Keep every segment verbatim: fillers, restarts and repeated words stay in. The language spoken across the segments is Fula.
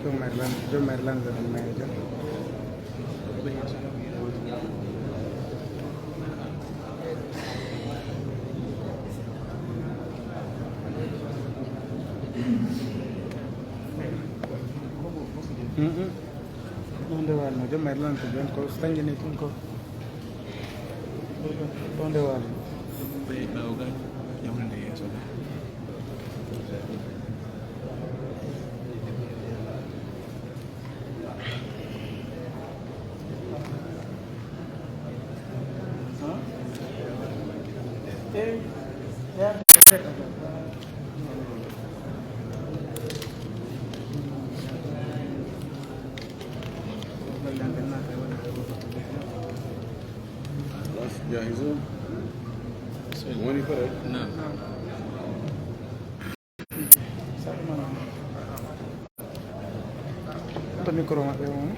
Joom Maryland, joom Maryland, joom Maryland. Mm, mm. Ɗum nde wanno, joom Maryland ko jooni ko sañjini ɗum ko. Ɗo nde waali. Ɓe ɓaawo ga, ƴamande yeeso ga. خلاص، جاهزون؟ Woni pare? Naam. To micro maɓɓe on.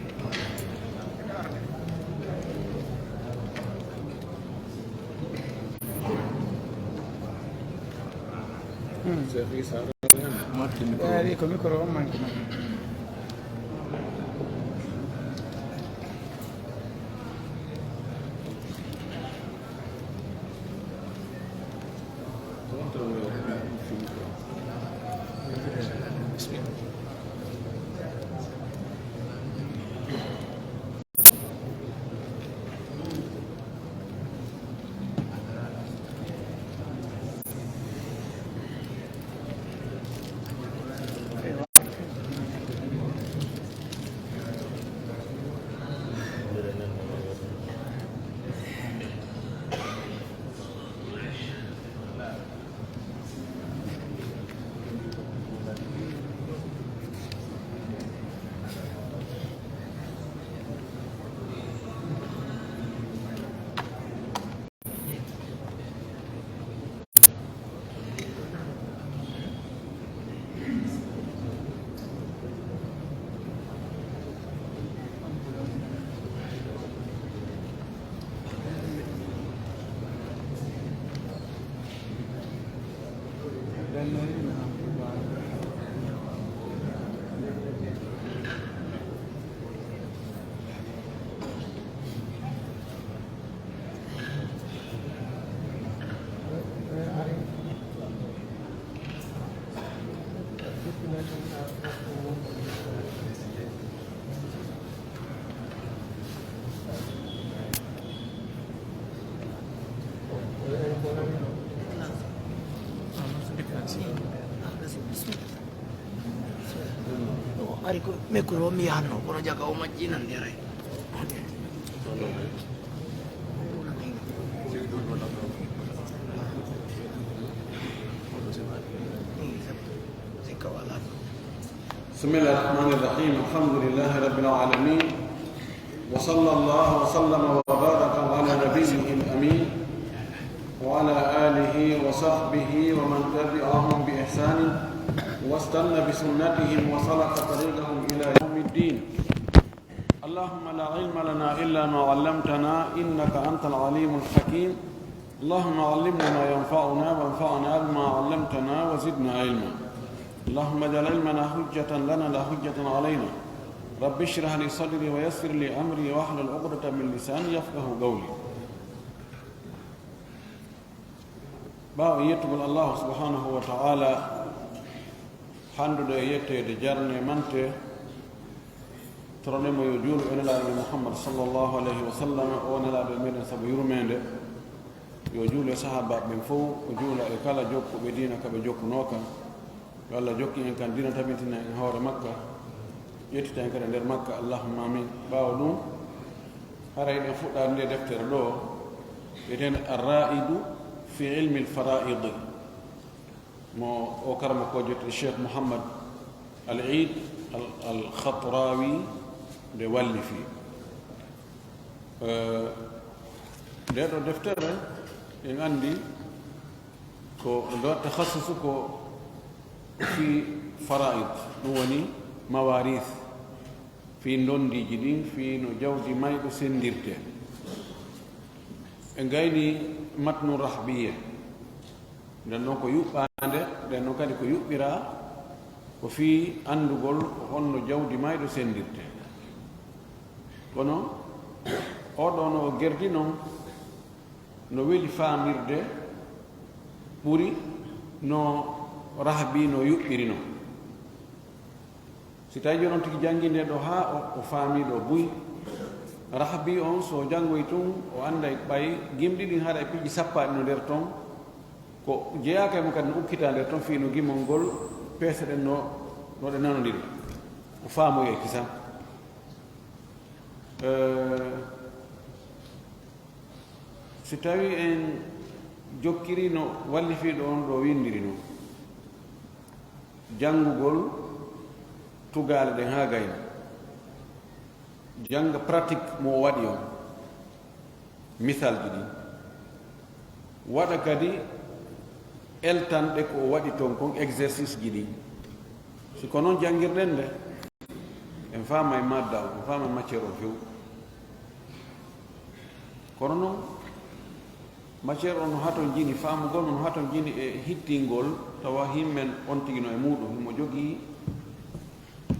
Hmm. Ɓe ari ko micro on manque man. Ari ko micro mi yahanno, kono jaga o majji nan de ray. بسم الله الرحمن الرحيم. الحمد لله رب العالمين. وصلى الله وسلم وبارك على نبيه الأمين وعلى آله وصحبه ومن تبعهم بإحسان واستن بسنتهم وسلك طريقهم إلى يوم الدين. اللهم لا علم لنا إلا ما علمتنا إنك أنت العليم الحكيم. اللهم علمنا ما ينفعنا وانفعنا بما علمتنا وزدنا علما. اللهم اجعل علمنا حجة لنا لا حجة علينا. رب اشرح لي صدري ويسر لي أمري واحلل عقدة من لساني يفقه قولي. Ɓaawo yettugol Allahu subhanahu wa ta'ala, handude e yetteede jarne mante, torane mo yo juulu e nelaaɗo Muhammad sallallahu alayhi wa sallam, o nelaaɗo e meɗen sabu yurmeende. Yo juulu e sahaabaaɓe ɓen fof, o juula e kala jokkuɓe diina ka ɓe jokkunoo kan. Yo Allah jokkin en kan diina, tabitina en hoore makka, ƴettita en kadi e nder makka, allahumma amin. Ɓaawo ɗum, haray eɗen fuɗɗaade nde deftere ɗo, wiyeteende Ar-Ra'idu fi ilmi al-fara'id. Mo o karama ko jottude Cheikh Mouhammad Al Eid Al, Al Khatrawi nde wallifi. Eh, nde ɗo deftere en anndi ko ɗo takhassusu ko fi fara'id, ɗum woni mawarith, fi ndondiiji ɗin, fi no jawdi mayɗo senndirte. En gayni matnu rahbiye. Nden noon ko yuɓɓaande, nden noon kadi ko yuɓɓiraa, Ko fii anndugol ko honno jawdi maayɗo senndirtee. Kono, oo ɗoo no o gerdi non, no weli faamirde ɓuri no Rahabi no yuɓɓiri non. Si tawii jooni on tigi janngi ndee ɗoo haa o, o faamii ɗoo buy, Rahabi on, so o janngoyi tun, o annday ɓay gimɗi ɗin hara e piiji sappaaɗi no nder ton, ko jeyaaka e mo kadi no ukkita nder ton fii no gimol ngol peese ɗen no, no ɗe nanondiri. O faamoyi e kisan. Eh, si tawii en jokkiri no wallifiiɗo on ɗoo winndiri non, janngugol tugaale ɗen haa gayna, jannga pratique mo o waɗi on, misalji ɗin, waɗa kadi eltanɗe ko o waɗi ton kon, exercice ji ɗin. Si ko non janngirɗen nde, en faama e madda on, en faama e matière on few. Kono non, matière on no hatonjini, faamugol no hatonjini e hittingol, tawa himmen on tigi no e muuɗum, himo jogii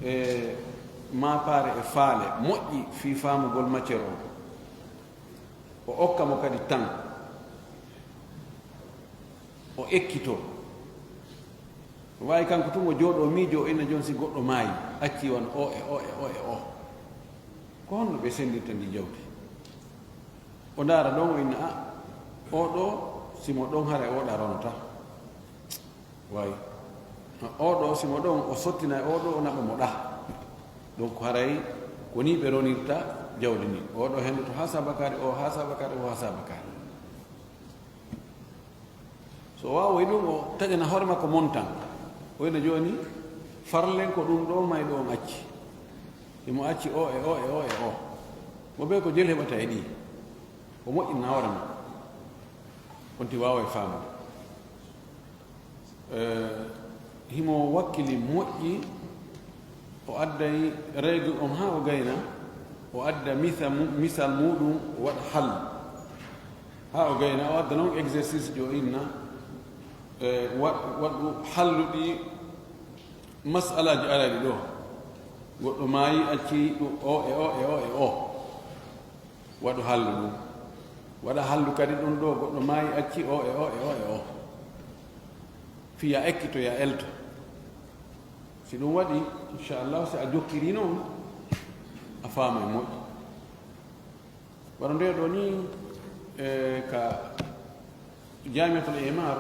e maapaare e faale moƴƴi fii faamugol matière on. O okka mo kadi tan. O ekkitoo. Waawi kanko tun o jooɗoo miijoo, ina jooni si goɗɗo maayi, acci wano o e o e o e o. Ko honno ɓe senndirta ndi jawdi? O ndaara ɗon, o inna, a, oo ɗoo, si mo ɗon haray oo ɗaa ronotaa. Waawi. Oo ɗoo, si mo ɗon, o sottina e oo ɗoo, o naɓa mo ɗaa. Donc haray ko nii ɓe ronirta jawdi ndin. Oo ɗoo henndoto haa saabakaari, oo haa saabakaari, oo haa saabakaari. So o waawoyi ɗum, o taƴana hoore makko montant. O ina jooni, farlen ko ɗum ɗoo mayɗo on acci. Himo acci o e o e o e o. Mo bee ko jeli heɓata e ɗii. O moƴƴinna hoore makko. On ti waawa e faamude. Eh, himo wakkili moƴƴi, o adday règle on haa o gayna, o adda misa-, mu-, misal muuɗum, o waɗa hal. Haa o gayna, o adda non exercice jo inna, eh, wa-, waɗu halluɗi mas'alaaji arayɗi ɗoo. Goɗɗo maayi, acci ɗum o e o e o e o. Waɗu hallu ɗum. Waɗa hallu kadi ɗum ɗoo, goɗɗo maayi, acci o e o e o e o. Fii ya ekkito, ya elto. Si ɗum waɗi, inchallah, si a jokkiri noon, a faama e moƴƴi. Wano ndee ɗoo nii, e, ka Jaamiatul Imar,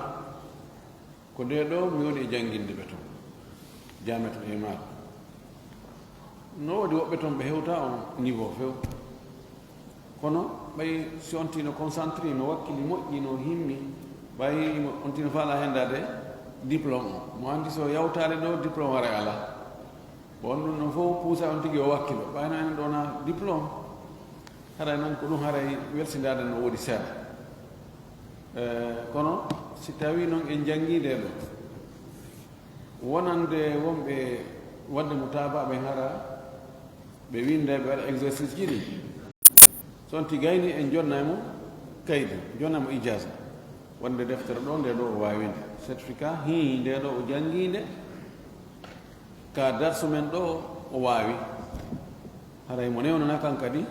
ko ndee ɗoo mi woni e jannginde ɓe toon. Jaamiatul Imar. No woodi woɓɓe toon ɓe hewtaa on niveau few. Kono ɓay si on tino concentré, no wakkili moƴƴi, no himmi, ɓay mo-, on tino faala henndaade diplôme o. Mo anndi so yawtaali ɗoo, diplôme waray alaa. Bon, ɗum ɗon fof puusa on tigi o wakkilo. Ɓayno enen ɗo na diplôme, haray noon ko ɗum haray welsindaade no woodi seeɗa. Eh, kono si tawii noon en njanngii nde ɗo, wonande wonɓe waɗde mo taaba ɓe hara, ɓe winnda, ɓe waɗa exercice ji ɗi. So on tigi gayni en jonna e mo kaydi, jonna mo ijaza. Wonde deftere ɗo, nde ɗo o waawi nde. Certificat, hii, nde ɗo o janngii nde. Ka darsu men ɗo o waawi. Haray mo newnana kan kadi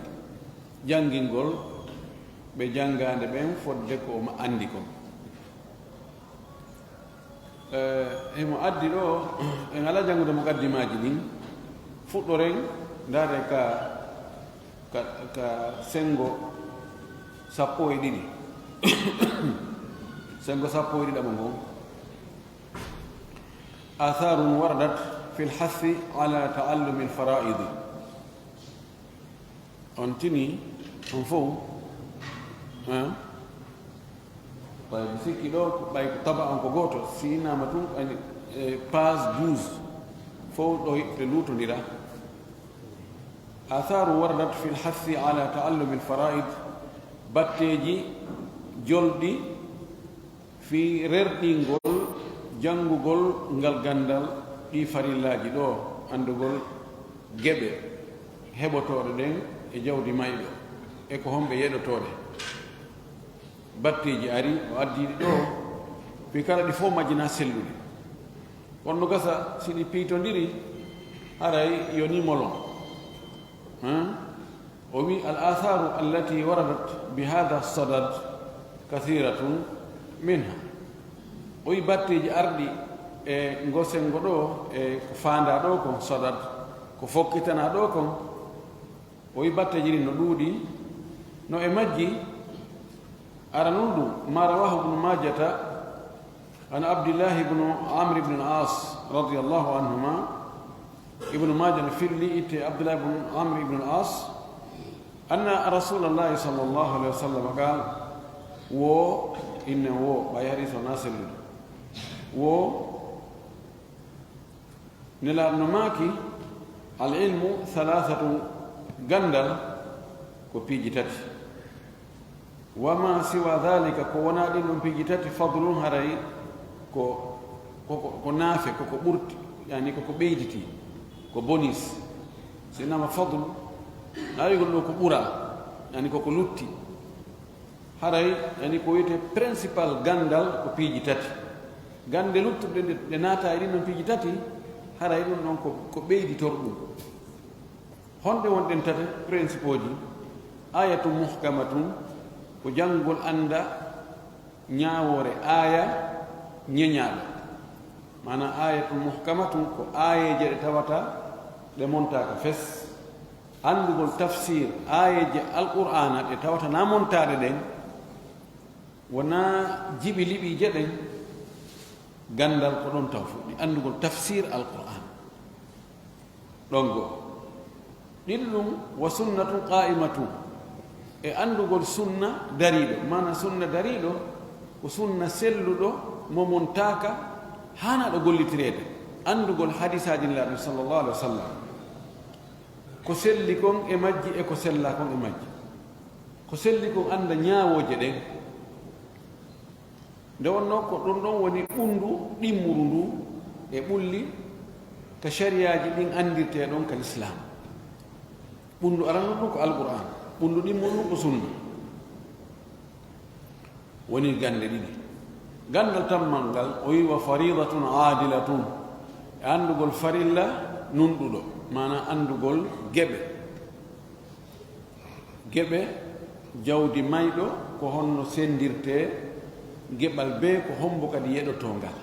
janngingol ɓe janngaande ɓen fodde ko o ma-, anndi kon. Eh, himo addi ɗo, en alaa janngude muqaddimaaji ɗin. Fuɗɗoren, ndaaren ka, ka, ka senngo sappo e ɗiɗi. Senngo sappo e ɗiɗaɓo ngon. آثار وردت في الحث على تعلم الفرائض. On tini, on fof, hein? Ɓay mi sikki ɗo, ɓay ko taba on ko gooto, si innama tun, ani, e, page douze, fof ɗo ɓe luutondira. آثار وردت في الحث على تعلم الفرائض, batteeji jolɗi fii rerɗingol janngugol ngal ganndal, ɗii farillaaji ɗo, anndugol geɓe heɓotooɗe ɗen e jawdi mayɗo, e ko homɓe yeɗotooɗe. Batteeji ari, o addi ɗi ɗo, fii kala ɗi fof majjina sellude. Kono no gasa, si ɗi piytondiri, haray yo ni molon. Hein? O wi, "Al atharu allati waradat bi hadha sadad kathiratun minha." O wi, "Batteeji arɗi e ngo senngo ɗo, e ko faandaa ɗo kon, sadad, ko fokkitana ɗo kon." O wi, "Batteeji ɗin no ɗuuɗi, no e majji, aranun ɗum, ma rawahu Ibnu Majata an Abdillahi ibnu Amr ibn al-As radiyallahu anhuma." Ibnu Maja no filli itte Abdullah ibn Amr ibn al-As, anna Rasulallahi sallallahu alaihi wasallam qal, wo, inne wo, ɓay hadis o na sellude. Wo, Nelaaɗo no maaki, "Al ilmu thalathatu, ganndal ko piiji tati. Wa ma siwa dhalika, ko wonaa ɗin ɗon piiji tati, fadlun, haray ko, ko, ko, ko naafe, ko ko ɓurti, yani ko ko ɓeyditi, ko bonus." Si nama fadlu, naawigol ɗo ko ɓura, yani ko ko lutti. Haray, yani ko wiyetee principal ganndal ko piiji tati. Gannde luttuɗe ɗe, ɗe naata e ɗin ɗon piiji tati, haray ɗum ɗon ko, ko ɓeyditor ɗum. Honɗe wonɗen tati principauji? Ayatun muhkamatun, ko janngol annda ñaawoore aaya ñeñaaɗo. Maanaa ayatun muhkamatun ko aayeeje ɗe tawata ɗe montaaka fes. Anndugol tafsir aayeeje Alqur'aana ɗe tawata na montaaɗe ɗen, wonaa jiɓi liɓiije ɗen, ganndal ko ɗon taw fuɗɗi, anndugol tafsir Alqur'aan. Ɗon go. Ɗiɗi ɗum, wa sunnatun qaa'imatun, e anndugol sunna dariiɗo. Maanaa sunna dariiɗo ko sunna selluɗo mo montaaka, haanaaɗo gollitireede. Anndugol hadiisaaji Nelaaɗo sallallahu alaihi wasallam. Ko selli kon e majji e ko sellaa kon e majji. Ko selli kon annda ñaawooje ɗen. Nde wonnoo ko ɗum ɗon woni ɓunndu ɗimmuru ndu e ɓulli ka shariyaaji ɗin anndirtee ɗon ka Lislaam. Ɓunndu arandu ɗum ko Alqur'aan, ɓunndu ɗimmuru ndu ko Sunna. Woni gannde ɗiɗi. Ganndal tammal ngal, o wi, "Wa faridatun aadilatun." E anndugol farilla nunɗuɗo, maanaa anndugol geɓe. Geɓe jawdi mayɗo, ko honno senndirtee geɓal bee ko hombo kadi yeɗotoo ngal.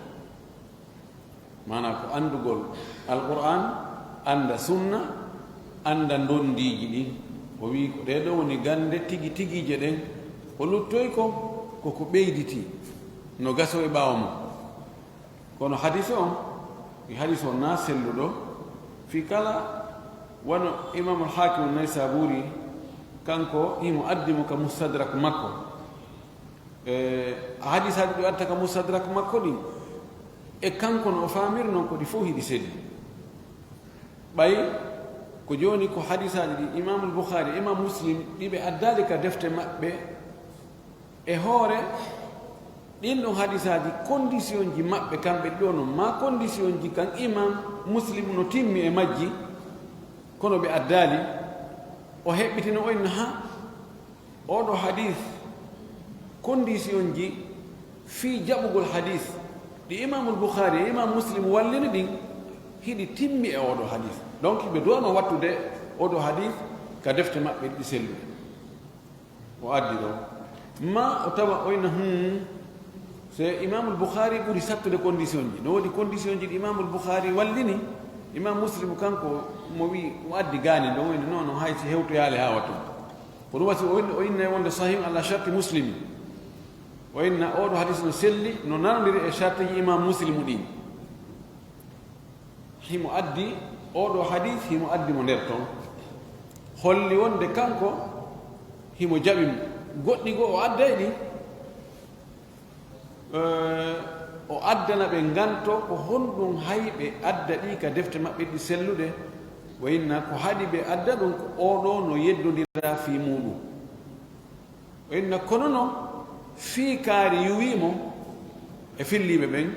Maanaa ko anndugol Alqur'aan, annda Sunna, annda ndonndiiji ɗin. O wi ko ɗee ɗoo woni gannde tigi tigiije ɗen. Ko luttoyi ko, ko ko ɓeyditi, no gasoo e ɓaawo mum. Kono hadiis on, e hadiis on na selluɗo, fii kala wano Imaamul Haakim Naysaabuuri, kanko himo addi mo ka Mustadrak makko. E, hadiisaaji ɗi o addi ka Mustadrak makko ɗin, e kanko no o faamiri non ko ɗi fow hiɗi selli. Ɓay ko jooni ko hadiisaaji ɗi Imaamul Bukhaari, Imaam Muslim, ɗi ɓe addaali ka defte maɓɓe, e hoore ɗin ɗon hadiisaaji, kondisionji maɓɓe kamɓe ɗo non, maa kondisionji kan Imaam Muslim no timmi e majji, kono ɓe addaali, o heɓɓitino o inna ha, oɗo hadiis, kondisionji fii jaɓugol hadiis ɗi Imaamul Bukhaari e Imaam Muslim wallini ɗin, hiɗi timmi e oɗo hadiis. Donc, ɓe duwano wattude oɗo hadiis ka defte maɓɓe ɗi selluɗe. O addi ɗo. Ma o tawa o inna, hmm, se Imaamul Bukhaari ɓuri sattude kondisionji. No woodi kondisionji ɗi Imaamul Bukhaari wallini, Imaam Muslim kanko mo wi o addi gaani ɗon, o inna, non, non, hay si hewtoyaali haa wattu. Ko ɗum wasi o inna, o inna wonde sahih ala sharti Muslimi. O inna oɗo hadiis no selli, no nanondiri e shartiji Imaam Muslimu ɗin. Himo addi oɗo hadiis, himo addi mo nder ton. Holli wonde kanko himo jaɓi mo. Goɗɗi goo o adday ɗi, eh, o addana ɓe nganto ko honɗum hay ɓe adda ɗi ka defte maɓɓe ɗi selluɗe. O inna ko haɗi ɓe adda ɗum ko oɗo no yeddondira fii muuɗum. O inna kono non fii kaari yuwii mo e filliiɓe ɓen.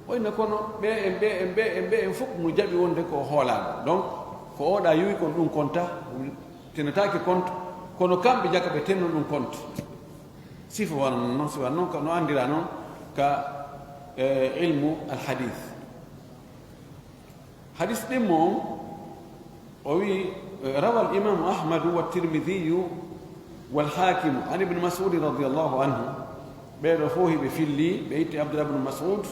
O inna kono ɓe en, ɓe en, ɓe en, ɓe en fof no jaɓi wonde ko o hoolaaɗo. Donc, ko oɗa yuwi kon ɗum konta, tenataake compte, kono kamɓe jaka ɓe tenno ɗum compte. Sifa wano non, non, sifa non, ko no anndira non ka, eh, ilmu al hadith. Hadis ɗimmo on, o wi, rawa al-Imamu Ahmadu wa Tirmidiyu wal Hakimu an Ibni Mas'udin radiyallahu anhu. Ɓeeɗo fof hiɓe filli, ɓe itti Abdullah ibn Mas'ud,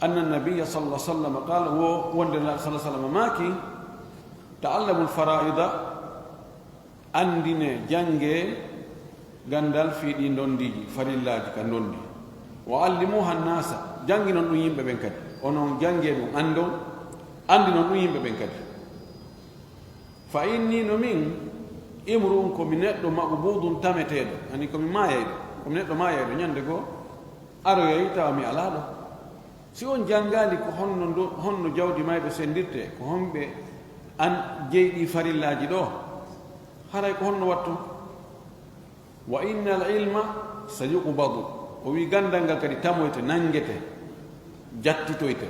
anna Nabiyya sallallahu alaihi wasallam qala, wo wonde Nulaaɗo sallallahu alaihi wasallam maaki, ta'allamul fara'ida, anndine, jannge ganndal fii ɗii ndondiiji, farillaaji ka ndondi. Wa allimuha nnasa, jannginon ɗum yimɓe ɓen kadi. Onon jannge ɗum, anndon, anndinon ɗum yimɓe ɓen kadi. Fa inni, no min, imru'un, ko mi neɗɗo, maqbudun, tameteeɗo, ani ko mi maayayɗo, ko mi neɗɗo maayayɗo, ñande goo aroyay tawa mi alaa ɗo. Si on janngaali ko honno ndo-, honno jawdi mayɗo senndirtee, ko honɓe an jeyi ɗii farillaaji ɗoo, haray ko honno watton? Wa innal ilma sa yuqbadu, o wi ganndal ngal kadi tamoyte, nanngete, jattitoyte.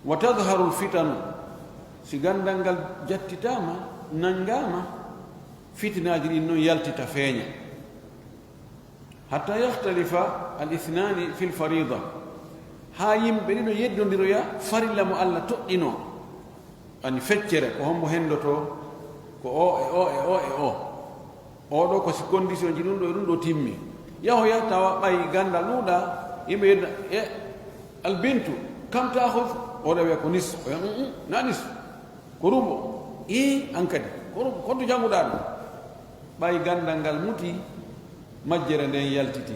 Wa tadharul fitanu, si ganndal ngal jattitaama, nanngaama, fitinaaji ɗin non yaltita, feeña. Hatta yakhtalifa al-ithnani fil farida, haa yimɓe ɗiɗo yeddondiroya farilla mo Alla toɗɗinoo. Ani feccere, ko hombo henndotoo? Ko o e o e o e o. Oo ɗoo ko si condition ji ɗum ɗoo e ɗum ɗoo timmi. Yahoya tawa ɓay ganndal ɗuuɗaa, yimɓe yedda, e al bintu, kam ta'khudh? Oo ɗoo wiya ko nis. O wiya, "Mm, mm, na nis. Ko rubo." Ii, an kadi. Ko rubo, ko to jannguɗaa ɗum? Ɓay ganndal ngal muti, majjere nden yaltiti.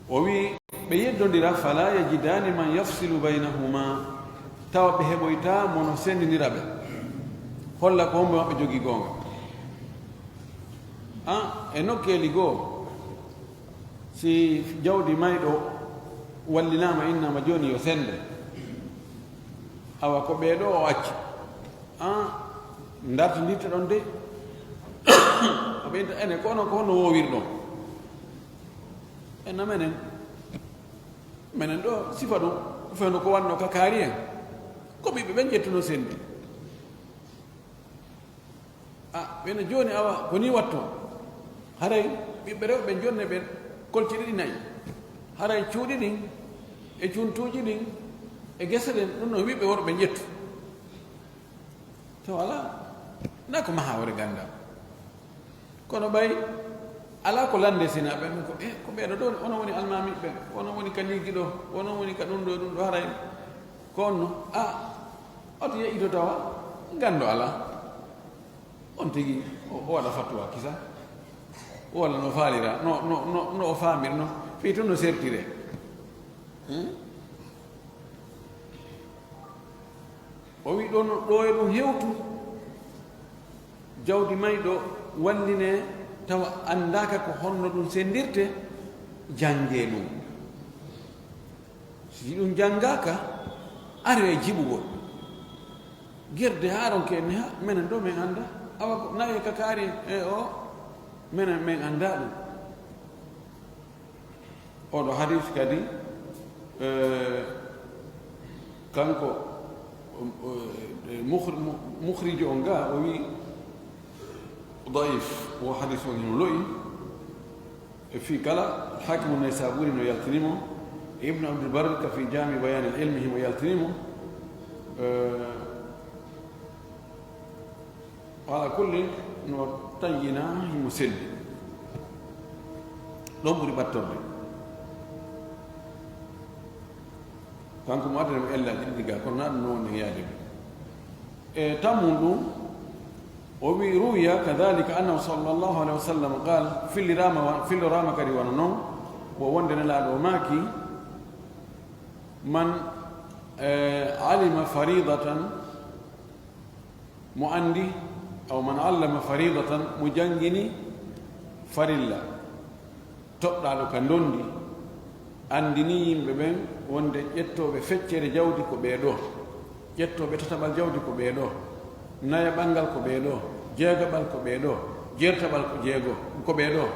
O wi, ɓe yeddondira, fala yajidani man yafsilu baynahuma, tawa ɓe heɓoyta mo no senndinira ɓe, holla ko hombo maɓɓe jogii goonga. A, e nokkeeli goo, si jawdi mayɗo wallinaama, innaama jooni yo sennde, awa ko ɓee ɗoo o acci. A, ndartindirte ɗon de. O ɓe inta ene, ko onon ko honno woowirɗon? Enna menen, menen ɗoo sifa ɗum, ko fewndo ko wannoo ka kaari en. Ko ɓiɓɓe ɓen ƴettuno senndi. A, ɓen jooni awa ko nii wattoo. Haray ɓiɓɓe rewɓe jonne ɓen kolce ɗiɗi nayi. Haray cuuɗi ɗin e cuntuuji ɗin e gese ɗen, ɗum ɗon ɓiɓɓe worɓe ƴettu. To alaa, na ko maha wore ganndal. Kono ɓay alaa ko lande sina ɓen ko, e, ko ɓeeɗo ɗoo, onon woni almaami ɓen, onon woni ka liigi ɗoo, onon woni ka ɗum ɗoo, ɗum ɗoo, haray ko on no, a, oto yeƴƴito tawa ganndo alaa. On tigi, o, o waɗa fatuwa kisa, walla no faalira, no, no, no, no o faamirno, fii tun no sertire. Hmm? O wi ɗon, ɗo e ɗum hewtu, jawdi mayɗo walline, tawa anndaaka ko honno ɗum senndirte, janngee ɗum. Si ɗum janngaaka, aree e jiɓugol. Gerde haa ronke en ha, menen ɗo men annda. Awa ko naye ka kaari e o, menen men annda ɗum. Oɗo hadis kadi, eh, kanko, eh, mukhri-, mu-, mukhrijo on ga, o wi daif, o hadis on hino lo'i. E fii kala, Hakimu Naysaburi no yaltini mo, e Ibnu Abdul Barr ka fii Jaami Bayaanil Ilmi himo yaltini mo. Eh, Wa ala kulli, no tayyina, himo selli. Ɗon ɓuri ɓattorde. Kanko mo addani mo ellaaji ɗiɗi ga, kono na ɗum no woni yaade. E tammun ɗum, o wi, ruwiya kadhalika annahu sallallahu alaihi wasallam qal, fillirama wa-, fillorama kadi wano non, wo wonde Nelaaɗo o maaki, man, eh, alima faridatan, mo anndi, aw man allama faridatan, mo janngini farilla, toɗɗaaɗo ka ndondi, anndini yimɓe ɓen wonde ƴettooɓe feccere jawdi ko ɓee ɗoo, ƴettooɓe tataɓal jawdi ko ɓee ɗoo, nayaɓal ngal ko ɓee ɗoo, jeegaɓal ko ɓee ɗoo, jeertaɓal ko jeego, ko ɓee ɗoo.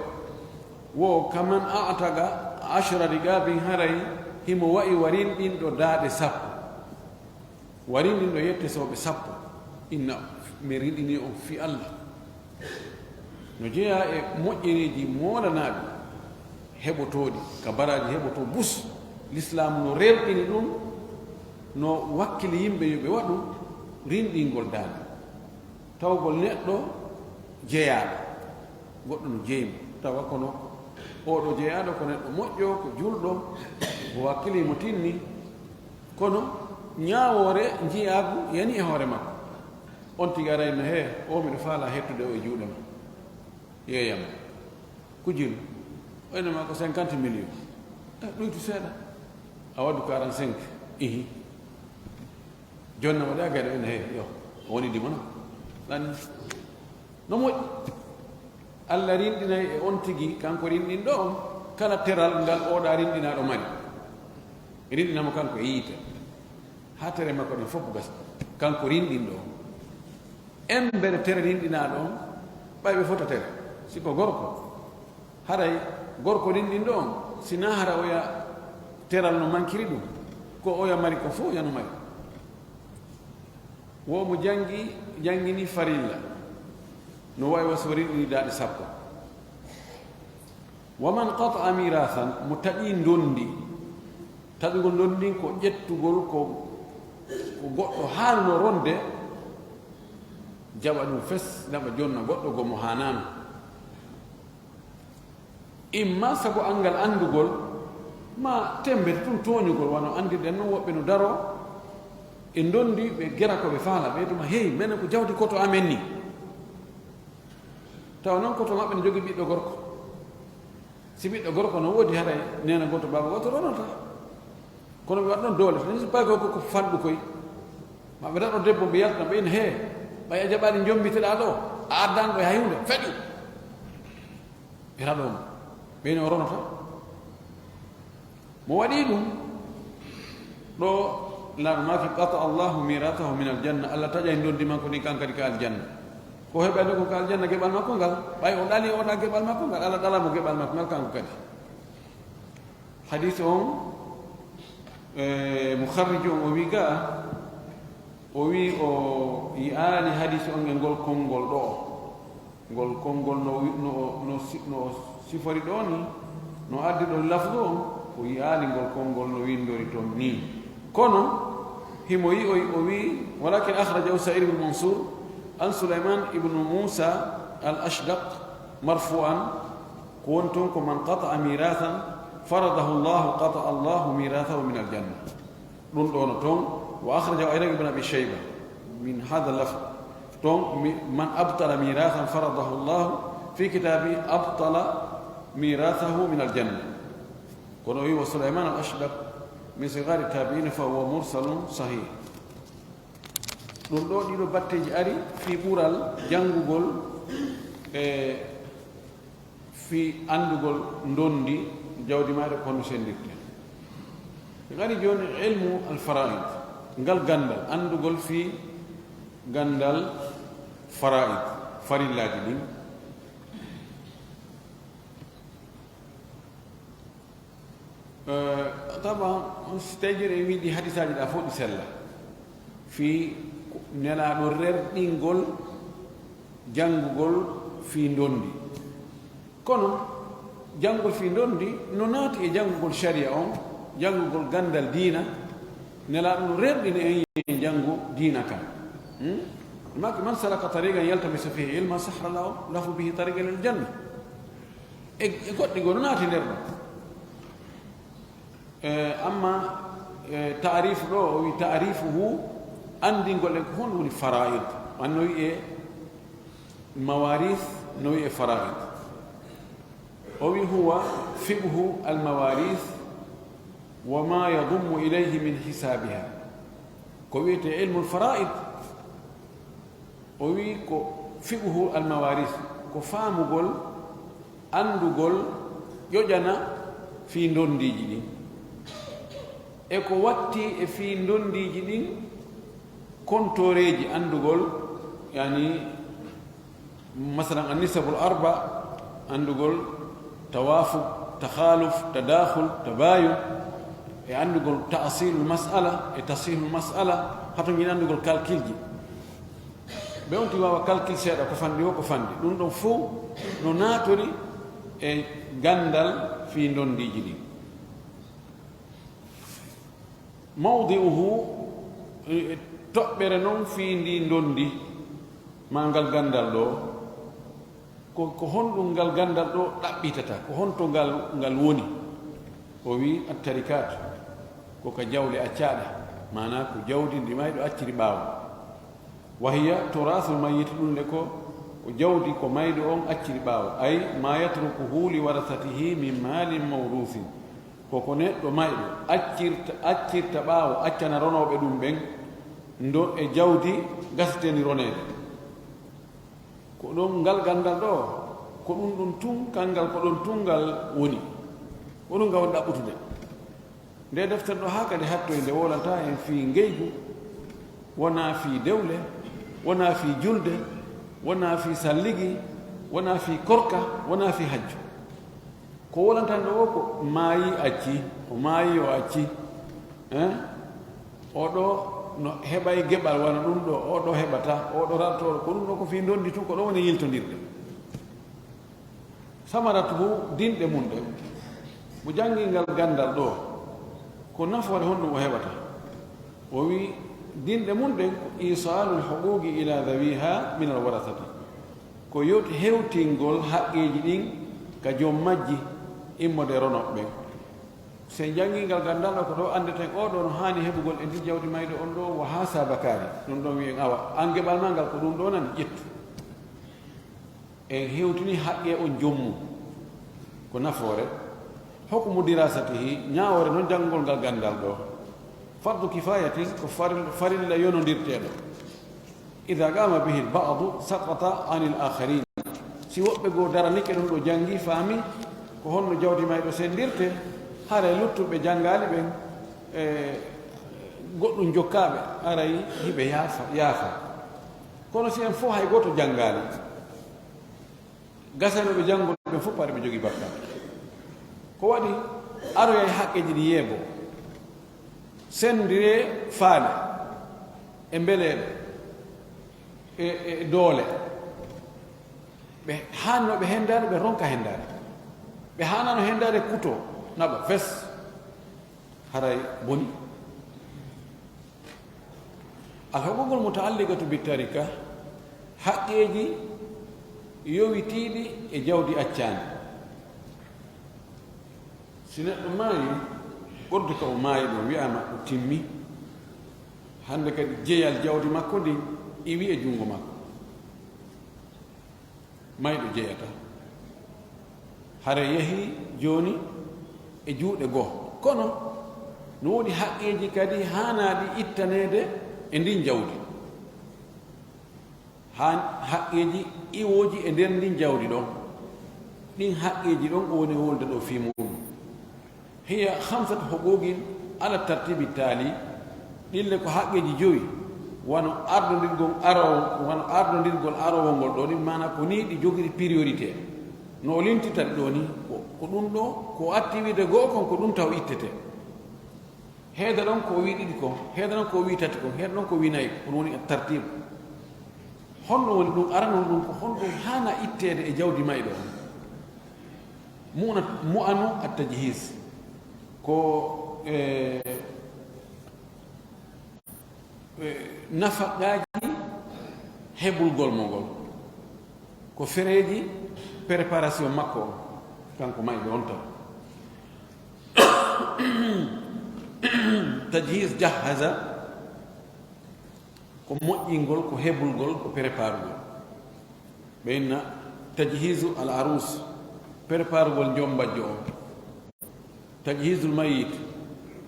Wo kaman a'taqa ashra riqabin, haray himo wa'i warinɗinɗo daaɗe sappo. Warinɗinɗo yette sooɓe sappo, inna mi rinɗini on fii Alla. No jeyaa e moƴƴereeji moolanaaɗi, heɓotooɗi, ka baraaji heɓotoo bus, Lislaamu no rerɗini ɗum, No wakkili yimɓe yo ɓe waɗu rinɗingol daande, tawgol neɗɗo jeyaaɗo, goɗɗo no jeyi mo, tawa kono oɗo jeyaaɗo ko neɗɗo moƴƴo, ko julɗo, o wakkili mo tinni, kono ñaawoore njiyaagu yani e hoore makko. On tigi arayno, "He, o miɗo faalaa hettude o e juuɗe ma. Yeeyam ko jelu, o ene ma ko cinquante millions. Eh, ɗuytu seeɗa, a waddu quarante-cinq." Ihi. Jonna waɗi a gayɗo ene, "He, yo, o woni dimono." Ɗan no moƴƴi. Allah rinɗinay e on tigi, kanko rinɗinɗo on, kala teral ngal oɗa rinɗinaaɗo mari. Rinɗina mo kanko e yiite. Haa tere makko ɗen fof gasa. Kanko rinɗinɗo on. Embere tere rinɗinaaɗo on, ɓay ɓe fota tere. Si ko gorko, haray gorko rinɗinɗo on, si na hara oya teral no mankiri ɗum, ko oya mari ko fof yano mari. Wo mo janngi, janngini farilla, no wayi wa so rinɗini daaɗe sappo. Wa man qata'a mirathan, mo taƴi ndondi, taƴugol ndondi ko ƴettugol ko, ko goɗɗo haanuno ronde, jaɓa ɗum fes, naɓa jonna goɗɗo go mo haanaano. Imma sabu anngal anndugol, ma temmbete tun tooñugol, wano anndirɗen non woɓɓe no daro e ndondi ɓe gera ko ɓe faala, ɓe tuma, "Hey, menen ko jawdi koto amen ni." Tawa non koto maɓɓe no jogii ɓiɗɗo gorko. Si ɓiɗɗo gorko no woodi, haray neena gooto, baaba gooto ronata. Kono ɓe waɗa ɗon doole, tan si pay ko, ko fanɗu koy. Ma ɓe daɗo debbo, ɓe yalta, ɓe ina, "He, ɓay a jaɓaani njombiteɗaa ɗo, a addan ɗo hay huunde, feƴu." Ɓe raɗo mo, ɓe ina o ronata. Mo waɗi ɗum, ɗo Laaɗo maaki, "Qata Allahu mirathahu min aljanna." Allah taƴay ndondi makko ndin kan kadi ka aljanna. Ko heɓayno ko ka aljanna geɓal makko ngal, ɓay o ɗali o ɗa geɓal makko ngal, Allah ɗala mo geɓal makko ngal kanko kadi. Hadis on, e, mukharrij on o wi ga, o wi o yi'aali hadis on e ngol konngol ɗo. Ngol konngol no wi-, no, no si-, no sifori ɗo ni, no addi ɗon lafdu on, o yi'aali ngol konngol no windori ton ni. Kono, himo yi'oy o wi, walakin akhrajahu Sa'id ibn Mansur an Sulaiman ibn Musa al-Ashdaq marfu'an, ko woni ton ko, "Man qata'a mirathan faradahu Allahu qata'a Allahu mirathahu min al-janna." Ɗum ɗo no ton, wa akhrajahu aydan ibn Abi Shayba min hadha lafz. Ton mi, "Man abtala mirathan faradahu Allah fi kitabi abtala mirathahu min al-janna." Kono o wi wa Sulaiman al-Ashdaq min sighari tabi'in fa huwa mursalun sahih. Ɗum ɗo ɗiɗo batteji ari fi ɓural janngugol e fi anndugol ndondi jawdi maaɗa ko honno senndirte. Ngari jooni ilmu al-fara'id, ngal ganndal, anndugol fi ganndal fara'id, farillaaji ɗin. Eh, tawa on si tawi jooni en wiɗi hadisaaji ɗa fof ɗi sella. Fi nelaaɗo rerɗingol janngugol fi ndondi. Kono janngol fi ndondi no naati e janngugol sharia on, janngugol ganndal diina, nelaaɗo no rerɗini en e janngu diina kan. Hmm? Maki man salaka tariqan yaltamisu fihi ilman sahhala lahu bihi tariqan lil janna. E, e goɗɗi goo no naati nder ɗon. Eh, amma, eh, taarifu ɗo, o wi taarifuhu, anndingol en ko honɗum woni fara'id. An no wi'e mawaris, no wi'e fara'id. O wi huwa fiqhu al-mawaris wa ma yadummu ilayhi min hisabiha. Ko wi'ete ilmul fara'id, o wi ko fiqhu al-mawaris, ko faamugol, anndugol, ƴoƴana fii ndonndiiji ɗin. E ko watti e fii ndonndiiji ɗin, kontooreeji anndugol, yani, masalan, an-nisabul arba, anndugol tawaafuq, takhaaluf, tadaakhul, tabaayun, e anndugol ta'siilul mas'ala, e tashihul mas'ala, hato ngin anndugol kalkilji. Ɓe on tigi waawa calcul seeɗa, ko fanɗi o, ko fanɗi. Ɗum ɗon fof no naatori e ganndal fii ndonndiiji ɗin. موضعه E toɓɓere noon fii ndii ndondi, maa ngal ganndal ɗoo, ko, ko honɗum ngal ganndal ɗoo ɗaɓɓitata? Ko honto ngal, ngal woni? O wi'i, "Attarikat, ko ka jawle accaaɗe, maanaa ko jawdi ndi mayɗo acciri ɓaawo." "Wa hiya turaasul mayyiti, ɗum le ko, ko jawdi ko mayɗo on acciri ɓaawo, ay, maa yatrukuhu li warasatihi min maalin mawruusin." Ko ko neɗɗo mayɗo accirta, accirta ɓaawo, accana ronooɓe ɗum ɓen, ndo e jawdi gasiteeni roneede. Ko ɗon ngal ganndal ɗoo, ko ɗum ɗum tun, kanngal ko ɗon tun ngal woni. Ko ɗum ngal woni ɗaɓɓutude. Nde deftere ɗoo haa kadi hattoy nde wowlanta en fii ngeygu, wonaa fii dewle, wonaa fii julde, wonaa fii salligi, wonaa fii korka, wonaa fii hajju. Ko wowlantanɗo o ko maayi acci, o maayi o acci. Eh? Oɗo no heɓay geɓal wano ɗum ɗo, oɗo heɓata, oɗo rartoro, ko ɗum ɗo ko fii ndondi tun, ko ɗo woni yiltondirde. Samaratuhu, dinɗe mum ɗen. Mo janngi ngal ganndal ɗo, ko nafoore honɗum o heɓata? O wi, dinɗe mum ɗen ko iisaalul huquuqi ilaa dawiha minal warasati. Ko yot hewtingol haqqeeji ɗin ka joom majji immode ronooɓe ɓen. Si en janngii ngal ganndal ɗo, ko ɗo anndeten oo ɗo no haani heɓugol e ndin jawdi mayɗo on ɗo, wa haasa bakaari. Ɗum ɗon wi'en, awa, an geɓal maa ngal ko ɗum ɗo nani, ƴettu. En hewtini haqqe on joom mum. Ko nafoore. Hukmu dirasatihi, ñaawoore non janngol ngal ganndal ɗo. Fardu kifayatin, ko faril-, farilla yonondirteeɗo. Ida qama bihi al-ba'du saqata anil akharin. Si woɓɓe goo daranike ɗum ɗo janngi, faami ko honno jawdi mayɗo senndirte, haray luttuɓe janngaali ɓen, e goɗɗum jokkaaɓe, haray hiɓe yaafa, yaafa. Kono si en fof hay gooto janngaali, gasanooɓe janngol ɓen fof paɗe ɓe jogii bakkaat. Ko waɗi aroyay haqqeeji ɗi yeebo, senndiree faale e mbeleeɗe e, e doole. Ɓe haannoo ɓe henndaade, ɓe ronka henndaade. Ɓe haanaano henndaade, kutoo, naɓa, fes. Haray boni. Al huquuqul mutaalliqatu bit tarika, haqqeeji yowitiiɗi e jawdi accaandi. Si neɗɗo maayi, ɓurdu ka o maayi ɗon, wi'aama o timmi, hannde kadi jeyal jawdi makko ndin iwi e junngo makko. Mayɗo jeyata. Hara yehi jooni e juuɗe goo. Kono no woodi haqqeeji kadi haanaaɗi ittaneede e ndin jawdi. Haa haqqeeji iwooji e nder ndin jawdi ɗon. Ɗin haqqeeji ɗon o woni wolde ɗo fii muɗum. Hiya khamsatu huquqin ala tartibi taali. Ɗille ko haqqeeji jowi, wano ardondirgol arowo, wano ardondirgol arowol ngol ɗo, ɗin maana ko nii ɗi jogiri priorité. No o lintita ɗi ɗo ni, ko, ko ɗum ɗo, ko o atti wiide go'o kon, ko ɗum taw ittete. Heeda ɗon ko o wii ɗiɗi kon, heeda ɗon ko o wii tati kon, heeda ɗon ko o wii nayi kon, ɗum woni at-tartib. Honno woni ɗum? Arano ɗum ko honɗum haana itteede e jawdi mayɗo on? Mu'na-, mu'anu at-tajhiz. Ko, e, e, nafaqaaji heɓulgol mo ngol. Ko fereeji préparation makko on, kanko mayɗo on taw. Tajhiz, jahaza, ko moƴƴingol, ko heɓulgol, ko préparugol. Ɓe inna tajhizu al arus, préparugol njombajjo on. Tajhizul mayit,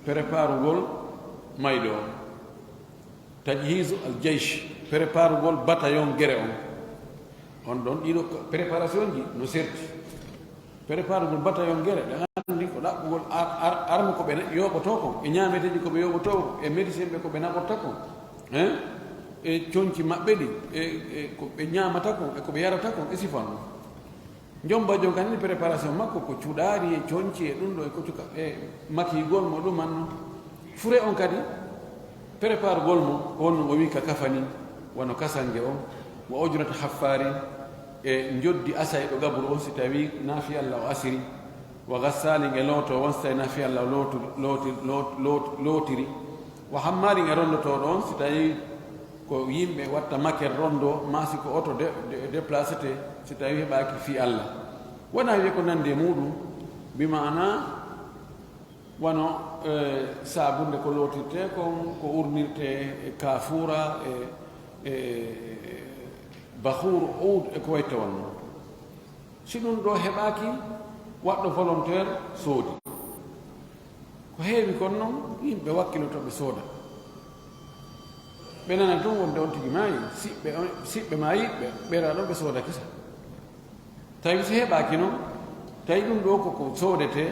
préparugol mayɗo on. Tajhizu al jaysh, préparugol bataillon gere on. On ɗon ɗiɗo préparation ji no serti. Préparugol bataillon gere, ɗen anndi ko ɗaɓɓugol ar-, ar-, arme ko ɓe na-, yooɓotoo kon, e ñaameteeji ko ɓe yooɓotoo kon, e médecin ɓe ko ɓe naɓorta kon, hein? E conci maɓɓe ɗin, e, e ko ɓe ñaamata kon, e ko ɓe yarata kon, e sifan ɗum. Njombajjo kan ni préparation makko ko cuɗaari e conci e ɗum ɗo e ko cuka, e makigol mo ɗum anno. Fure on kadi, préparugol mo, ko wonno o wi ka kafani, wano kasange on, wa ujrata haffaarin, e njoddi asayɗo gaburu on si tawi naafi Alla o asiri, wa gassaalin e looto on si tawi naafi Alla o lootu-, looti-, loot-, loot-, lootiri, Wa hammarin e rondotooɗo on, si tawi ko yimɓe watta maker rondo, maa si ko oto de, de, déplacete, si tawi heɓaaki fii Allah. Wona wiye ko nandi e muɗum, bi maana wano, eh, saabunde ko lootirte kon, ko urnirte e kaafuura, e, e bahuur, uud, e ko wayte wonno. Si ɗum ɗo heɓaaki, waɗɗo volontaire soodi. Ko heewi kon non, yimɓe wakkiloto ɓe sooda. Ɓe nana tun wonde on tigi maayi, siɓɓe on, siɓɓe maa yiɓɓe, ɓeera ɗon ɓe sooda kisa. Tawi si heɓaaki non, tawi ɗum ɗo ko ko soodete,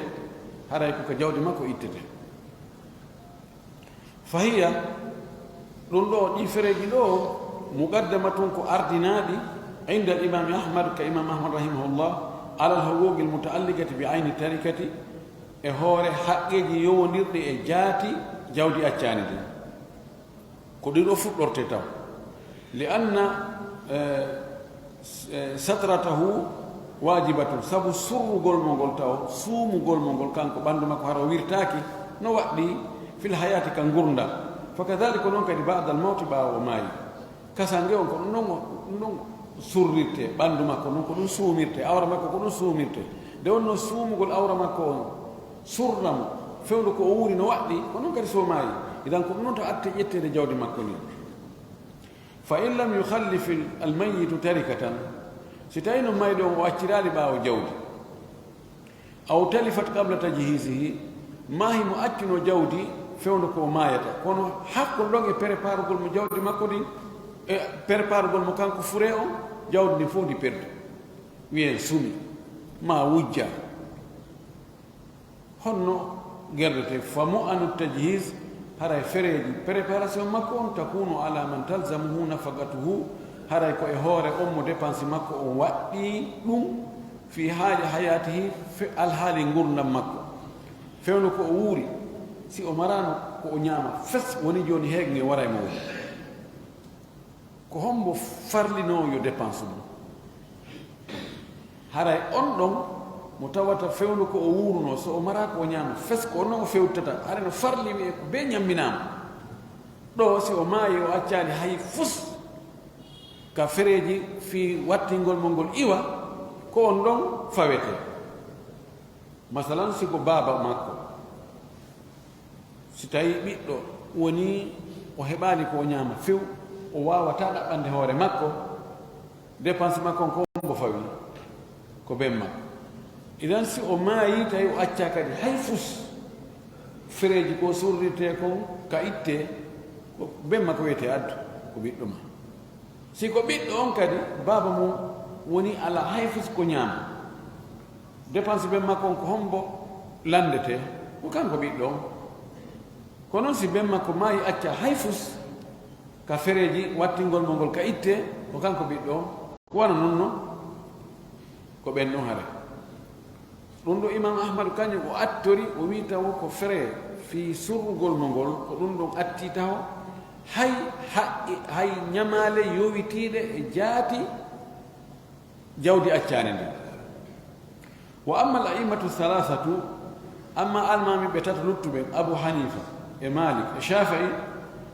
haray ko ka jawdi makko ittete. Fahiya, ɗum ɗo, ɗi fereeji ɗo, muqaddamatun ko ardinaaɗi, inda al-Imam Ahmad, ka Imam Ahmad rahimahullah, ala al-huquqi al-muta'alliqati bi ayni tarikati, e hoore haqqeeji yowondirɗi e jaati jawdi accaani din. Ko ɗi ɗo fuɗɗorte taw. Li anna, eh, s-, eh, satratahu wajibatun, sabu surrugol mo ngol taw, suumugol mo ngol kanko ɓanndu makko hara o wirtaaki, no waɗɗi fil hayati ka ngurndan. Fa kadhalika ko non kadi ba'dal mawti ɓaawo o maayi. Kasange on ko ɗum ɗon o, ɗum ɗon o surrirte, ɓanndu makko non ko ɗum suumirte, awra makko ko ɗum suumirte. Nde wonno suumugol awra makko on surra mo, fewndo ko o wuuri no waɗɗi, ko non kadi so o maayi. Idan ko ɗum ɗon to atte ƴetteede jawdi makko ndin. Fa in lam yukhallif al-mayyitu tarikatan, si tawi no mayɗo on o acciraali ɓaawo jawdi, aw talifat qabla tajhizihi, maa himo accuno jawdi fewndo ko o maayata, kono hakkol ɗon e préparugol mo jawdi makko ndin, e préparugol mo kanko fure on, jawdi ndin fof ndi perdu. Wiyen sumi, maa wujja. Honno gerdete? Fa mu'anu tajhiz, haray fereeji préparation makko on, takunu ala man talzamuhu nafaqatuhu, haray ko e hoore on mo dépense makko on waɗɗi ɗum, fi haali hayatihi, fe-, alhaali ngurndan makko. Fewndo ko o wuuri, si o maraano ko o ñaama fes, woni jooni heege nge waray mo woni. Ko hombo farlinoo yo dépense mum? Haray on ɗon mo tawata fewndo ko o wuuruno, so o maraa ko o ñaama fes, ko on ɗon o fewtata. Haray no farli wi'e ko bee ñamminaama. Ɗo si o maayi o accaali hay fus ka fereeji fii wattingol mo ngol iwa, ko on ɗon fawete. Masalan, si ko baaba makko, si tawi ɓiɗɗo woni o heɓaali ko o ñaama few, o waawataa ɗaɓɓande hoore makko, dépense makko on ko mbo fawi, ko ben makko. Idan si o maayi tawi o accaa kadi hay fus, fereeji ko surrirtee kon ka ittee, ko ben makko wiyetee addu, ko ɓiɗɗo ma. Si ko ɓiɗɗo on kadi, baaba mum woni alaa hay fus ko ñaama. Dépense ben makko on ko hombo landetee? Ko kanko ɓiɗɗo on. Ko non si ben makko maayi acca hay fus ka fereeji wattingol mo ngol ka ittee, ko kanko ɓiɗɗo on. Ko wano non non, ko ɓen ɗon hare. Ɗum ɗo Imam Ahmadu kañum o attori, o wi'i tawo ko fere fii surrugol mo ngol, ko ɗum ɗon atti taho, hay, hay, hay ñamaale yowitiiɗe e jaati jawdi accaani ndin. Wa amma al a'immatu thalathatu, amma almaami ɓe tato luttuɓe, Abu Hanifa e Malik e Shafi'i,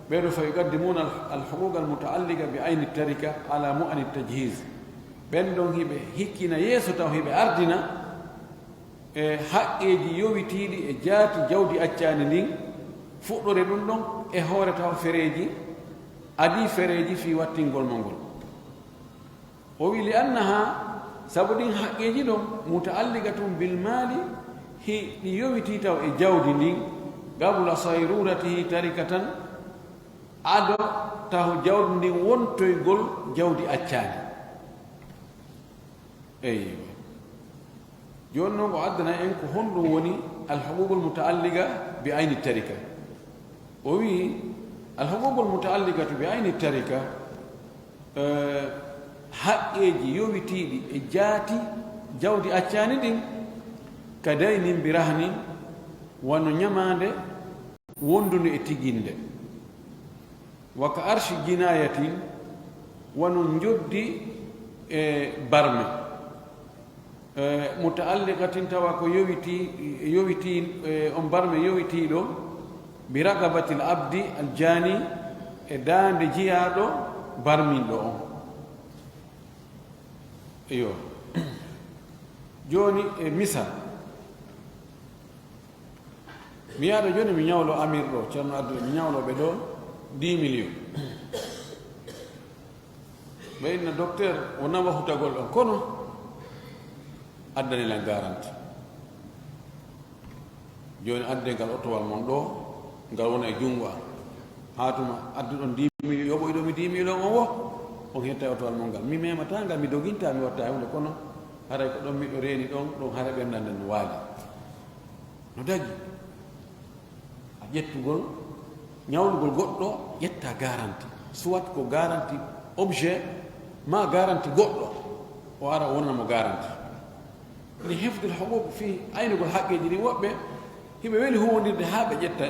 ɓee ɗo fa yuqaddimuna al, al huquq al muta'alliqa bi ayni tarika ala mu'ani tajhiz. Ɓen ɗon hiɓe hikkina yeeso taw hiɓe ardina e haqqeeji yowitiiɗi e jaati jawdi accaani ndin, fuɗɗore ɗum ɗon e hoore taw fereeji, adii fereeji fii wattingol mo ngol. O wi, li annaha, sabu ɗin haqqeeji ɗon, muta'alliqatun bil mali, hi-, ɗi yowitii taw e jawdi ndin, qabla sayruratihi tarikatan, ado taho jawdi ndin wontoygol jawdi accaani. Eywa. Jooni non o addana en ko honɗum woni al huququl muta'alliqa bi ayni tarika. O wi, al huququl muta'alliqatu bi ayni tarika, eh, haqqeeji yowitiiɗi e jaati jawdi accaani ɗin, ka daynin bi rahnin, wano ñamaande wondunde e tiginde. Wa ka arshi jinayatin, wano njoddi e barme. Eh, muta'alliqatin, tawa ko yowitii, yowitii, eh, on barme yowitiiɗo, Bi raqabatil abdi al jani, e daande jiyaaɗo barminɗo on. Iyo. Jooni, e misal, mi yaada jooni, mi ñawlo Amir ɗo, Ceerno Abdul, mi ñawlo ɓe ɗo dix millions. Ɓe inna, "Docteur, wonaa wahutagol on, kono addani lan garanti. Jooni, adde ngal otowal mon ɗo, ngal wona e junngo am. Haa tuma adduɗon dix millions, yoɓoyɗon mi dix millions on wo, on hetta e otowal mon ngal. Mi memataa ngal, mi dogintaa, mi watta huunde, kono haray ko ɗon miɗo reeni ɗon, ɗon haray ɓernde an nden no waali." No dagi. A ƴettugol, ñawlugol goɗɗo, ƴetta garanti. Soit ko garanti objet, ma garanti goɗɗo, o ara o wonana mo garanti. Li hifdil huquq fi aynugol haqqeeji ɗin, woɓɓe hiɓe weli huwondirde haa ɓe ƴetta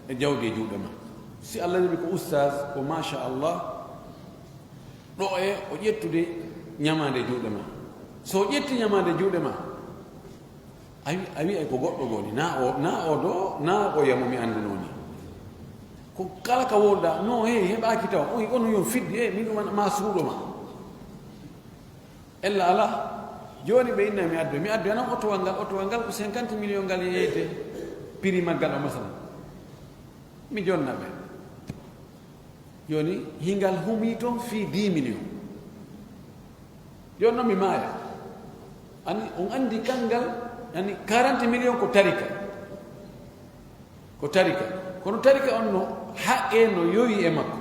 e jawdi e juuɗe ma. Si Allah jaɓi ko ustaz, ko machallah, ɗo e o ƴettude ñamaande e juuɗe ma. So o ƴetti ñamaande e juuɗe ma, a wi-, a wi'ay ko goɗɗo goni, na o, na o do, na o yamo mi anduno ni. Ko kala ka wonda, no, he, heɓaaki taw, o, ono yon fiddi, e, min ɗum ma suuɗo ma. Ella ala, jooni ɓe inna mi addu, mi addu, anan otowal ngal, otowal ngal ko cinquante millions ngal yeeyete, prix maggal o, masalan. Mi jonna ɓe. Jooni, hingal humii toon fii dix millions. Jooni noon mi maaya. Ani, on anndi kanngal, ani, quarante millions ko tarika. Ko tarika. Kono tarika on no haqqee no yowi e makko.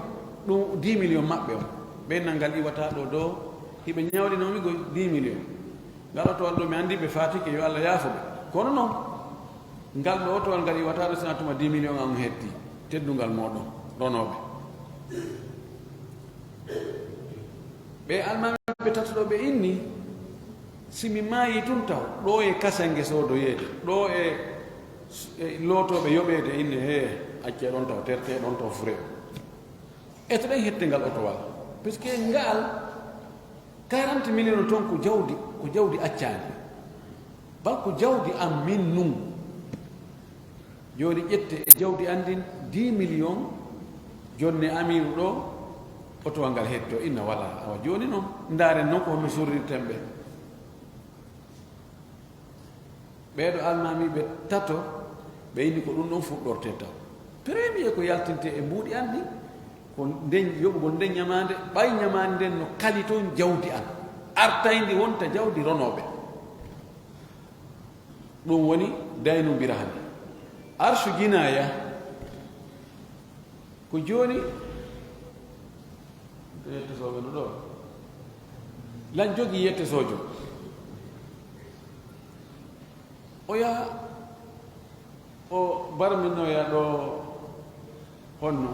Ɗum dix millions maɓɓe on. Ɓen nan ngal iwata ɗo doo, hiɓe ñawɗinoo mi goy dix millions. Ngal otowal ɗo mi anndi ɓe faatike, yo Allah yaafo ɓe. Kono noon, ngal ɗo otowal ngal iwata ɗo, sina tuma dix millions an hetti. Teddungal mooɗon, ronooɓe. Ɓe almaami ɓe tato ɗo ɓe inni, si mi maayi tun taw, ɗo e kasange soodoyeede, ɗo e, e lootooɓe yoɓeede, inni, "Hee, accee ɗon taw, tertee ɗon taw fure." E to ɗen hette ngal otowal? Parce que ngal quarante millions ton ko jawdi, ko jawdi accaandi. Bal ko jawdi am min nun. Jooni ƴette e jawdi an ndin dix millions, jonne Amiiru ɗo, otowal ngal hetto, inna wala. Awa jooni noon, ndaaren noon ko honno sorrirten ɓe. Ɓeeɗo almaamiiɓe tato, ɓe inni ko ɗum ɗon fuɗɗortee taw. Premier ko yaltintee e mbuuɗi an ɗin, ko nden yoɓugol nden ñamaande, ɓay ñamaande nden no kali toon jawdi an, artayndi wonta jawdi ronooɓe. Ɗum woni daynondira hannde. Arsu jinaaya, ko jooni, yettesooɓe no ɗo. Lan jogii yettesoojo. Oya, o barminoya ɗo honno?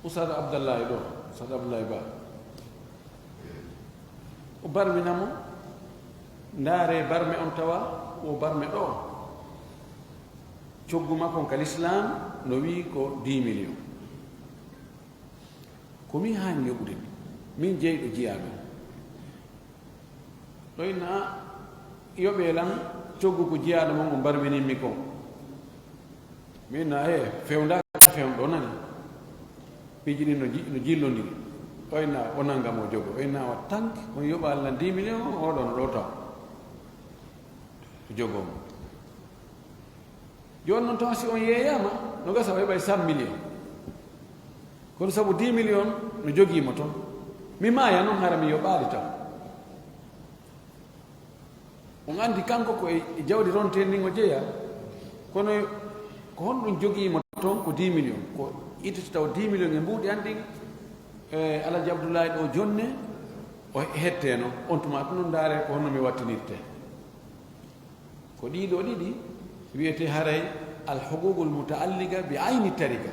Ustaad Abdallahi ɗo, Ustaad Abdallahi Ba. O barmina mo, ndaare barme on tawa, o barme ɗo. Coggu makko on ka Lislaam no wi'i ko dix millions. Ko min haani yoɓude, min jeyɗo jiyaaɗo. Ɗo inna, a, yoɓee lan coggu ko jiyaaɗo mon on barminin mi kon. Mi inna, e, fewndaaka fewnɗo nani. Piiji ɗin no ji-, no jillondiri. Ɗo inna, o nanga mo jogo. O inna, o tanki, on yoɓa lan dix millions, oɗon ɗo taw. Ko jogo mo. Jooni noon, tawa si on yeeyaama, no gasa o heɓay cent millions. Kono sabu dix millions no jogii mo toon. Mi maaya noon, hara mi yoɓaali taw. On anndi kanko ko e, e jawdi ronteen ndin o jeyaa. Kono ko honɗum jogii mo toon ko dix millions? Ko ittata taw dix millions e mbuuɗi an ɗin, e Alaji Abdullahi ɗo jonne, o hettee noon. On tuma ɗum noon ndaaree ko honno mi wattinirtee. Ko ɗiɗo ɗiɗi wiyetee haray al huququl mutaalliqa bi ayni tarika,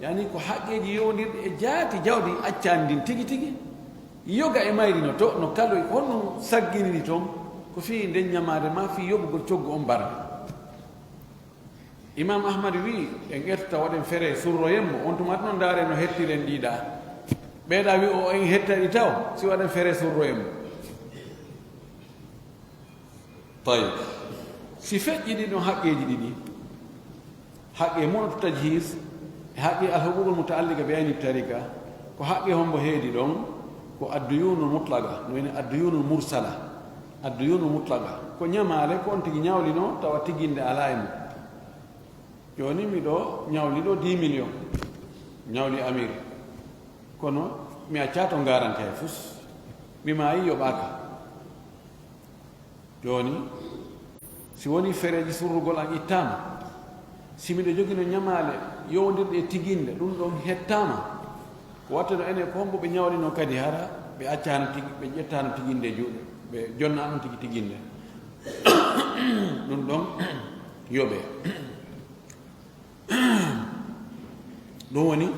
yani ko haqqeeji yowondirɗi e jaati jawdi accaandi ndin tigi tigi, yoga e mayri no to, no kaloy, ko honno sagginiri toon, ko fii nden ñamaade ma fii yoɓugol coggu on barme. Imam Ahmad wi'i, en ƴetta waɗen fere surroyen mo, on tuma ɗum noon ndaare no hettiren ɗiɗa. Ɓeeɗa wi'i o en hettaɗi taw, si waɗen fere surroyen mo. Tayyib. Si feƴƴi ɗin ɗon haqqeeji ɗiɗi, Haqqe mu'natu tajhiz, e haqqe alhuququl muta'alliqa bi ayni tarika, ko haqqe hombo heedi ɗon? Ko adduyunul mutlaqa, no woni adduyunul mursala. Adduyunul mutlaqa, ko ñamaale ko on tigi ñawlino, tawa tiginde alaa e mum. Jooni miɗo ñawli ɗo dix millions, ñawli Amir. Kono mi accaa to ngarante hay fus. Mi maayi yoɓaaka. Jooni, si woni fereeji surrugol an ittaama, si miɗo jogino ñamaale yowondirɗe e tiginde, ɗum ɗon hettaama. Ko watteno enen ko hombo ɓe ñawlino kadi hara ɓe accaano tigi, ɓe ƴettaano tiginde e juuɗe, ɓe jonnaano tigi tiginde. Ɗum ɗon yoɓe. Ɗum woni,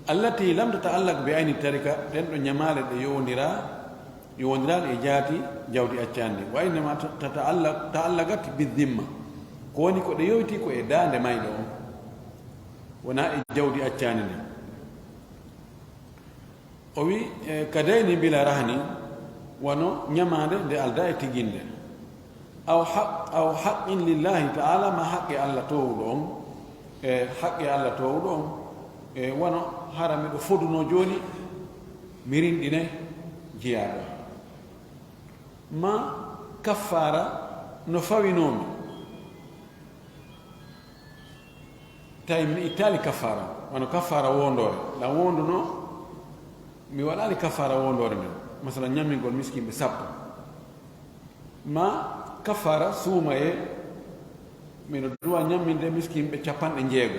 allati lam tata'allaq bi ayni tarika, ɗen ɗo ñamaale ɗe yowondira, yowondiraali e jaati jawdi accaandi. Wa innama ta-, tata'allaq, ta'allaqat bi dhimma. Ko woni ko ɗe yowiti ko e daande mayɗo on. Wona e jawdi accaandi ndin. O wi, e, ka dayni bila rahni, wano ñamaande nde alda e tiginde. Aw haq-, aw haqqin lillahi ta'ala, ma haqqe Allah toowuɗo on, e, haqqe Allah toowuɗo on, e, wano hara miɗo foduno jooni, mi rinɗinay jiyaaɗo. Ma kaffara no fawinoomi. Tawi mi ittaali kaffara, wano kaffara wondoore. Ɗan wonduno, mi waɗaali kaffara wondoore nden. Masalan, ñammingol miskinɓe sappo. Ma kaffara suumaye, miɗo duwa ñamminde miskinɓe capanɗe jeego.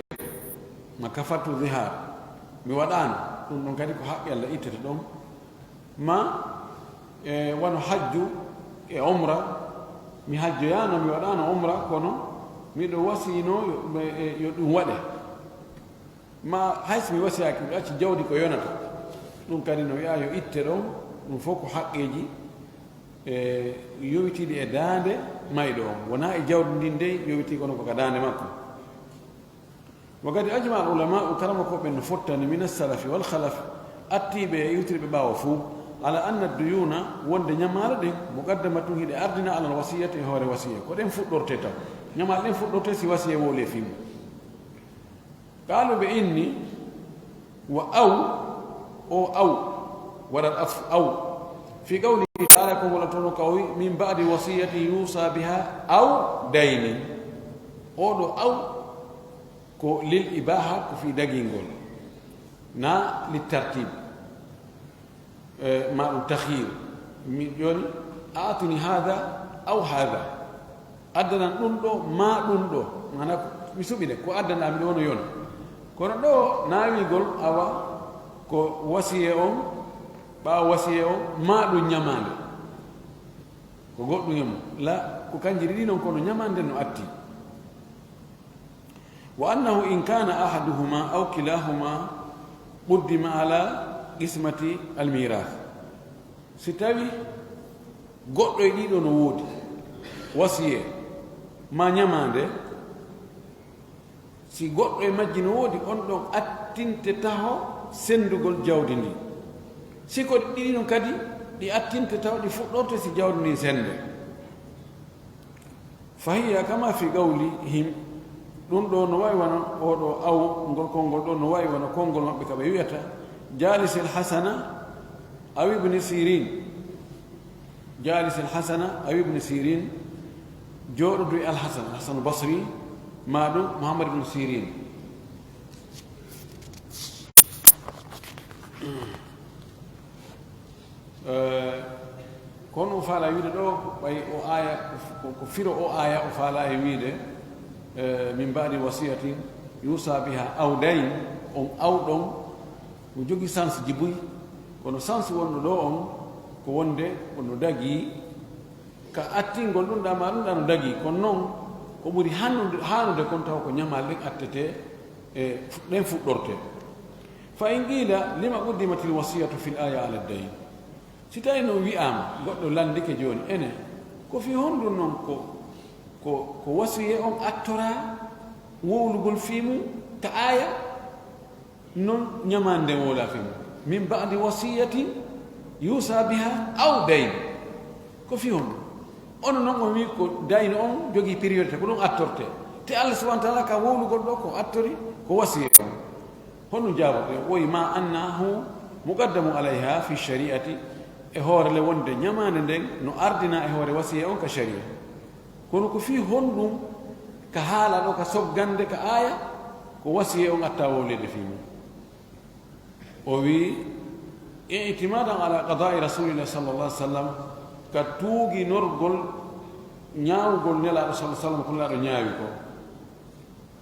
Ma kafartu zihar, mi waɗaano. Ɗum ɗon kadi ko haqqe Allah ittete ɗon. Ma, e, wano hajju e umra, mi hajjoyaano, mi waɗaano umra, kono miɗo wasiyino yo, e, yo ɗum waɗe. Ma hay so mi wasiyaaki, miɗo acci jawdi ko yonata. Ɗum kadi no wi'a yo itte ɗon, ɗum fof ko haqqeeji, e, yowitiiɗi e daande mayɗo on. Wonaa e jawdi ndin dey yowitii, kono ko ka daande makko. Wa qad ajma al ulama, karamokooɓe no fottani, min as-salafi wal khalaf, attiiɓe e iwtirɓe ɓaawo fuu, ala anna duyuna, wonde ñamaale ɗen, muqaddamatun, hiɗe ardina, alal wasiyati, e hoore wasiya. Ko ɗen fuɗɗorte taw. Ñamaale ɗen fuɗɗorte si wasiya wowli e fii mum. Qaalu, ɓe inni, wa aw, o aw, waɗat af aw. Fi qawlihi ta'ala, ko ngol tono ka o wi, min ba'di wasiyatin yusa biha aw daynin. Oɗo aw, ko lil ibaha, ko fii dagingol, na lit tartib, e, ma ɗum takhir. Mi jooni, atuni hada aw hada, addanan ɗum ɗo ma ɗum ɗo, mana mi suɓi de, ko addana mi ɗo no yona. Kono ɗo nawigol awa ko wasiye on, ɓaawo wasiye on, ma ɗum ñamaande, ko goɗɗum e mum. La, ko kanji ɗiɗi non, kono ñamaande no atti. Wa annahu in kana ahaduhuma aw kilahuma quddima ala qismati almirath. Si tawi goɗɗo e ɗiɗo no woodi, wasiye ma ñamaande, si goɗɗo e majji no woodi, on ɗon attinte taho sendugol jawdi ndi. Si ko ɗiɗi non kadi, ɗi attinte taho ɗi fuɗɗorte si jawdi ndi sende. Fahiya kama fi qawlihim, ɗum ɗo no wayi wano oɗo aw, ngol konngol ɗo no wayi wano konngol maɓɓe ka ɓe wi'ata, jalisil Hasana aw Ibni Sirin. Jalisil Hasana aw Ibni Sirin, jooɗodu e Al Hasan, Al Hasan Basri, ma ɗum Muhammad Ibn Sirin. Eh, kono o faala wiide ɗo, ɓay o aya, ko, ko firo o aya o faala e wiide, eh, min ba'di wasiyatin yusa biha aw dayn, on aw ɗon, o jogi sens ji buy, kono sens wonno ɗo on, ko wonde, kono dagi, ka attingol ɗum ɗa ma ɗum ɗa no dagi, kono non, ko ɓuri hannude, haanude kon taw ko ñamal ɗen attete, e fu-, ɗen fuɗɗorte. Fa in qila, lima quddimatil wasiyatu fil aya ala dayn? Si tawi noon wi'aama, goɗɗo lanndike jooni, ene, ko fii honɗun noon ko, ko, ko wasiye on attoraa wowlugol fii mum ka aaya? Noon ñamaande nden wowlaa fii mum. Min ba'di wasiyatin yusa biha aw dayn. Ko fii honɗun? Ono noon on wii ko dayn on jogii priorité, ko ɗum attorte. Te Allah subhanahu wa taala ka wowlugol ɗo ko attori ko wasiye on. Honɗum jaaboɗen? Woyi ma annahu muqaddamu alayha fi shari'ati, e hoore le wonde ñamaande nden no ardina e hoore wasiye on ka shari'a. Kono ko fii honɗum ka haala ɗo ka soggande ka aaya ko wasiye on atta wowleede fii mum? O wi, i'timadan ala qada'i rasulillah sallallahu alaihi wasallam, ka tuuginorgol ñaawugol nelaaɗo sallallahu alaihi wasallam ko nelaaɗo ñaawi ko.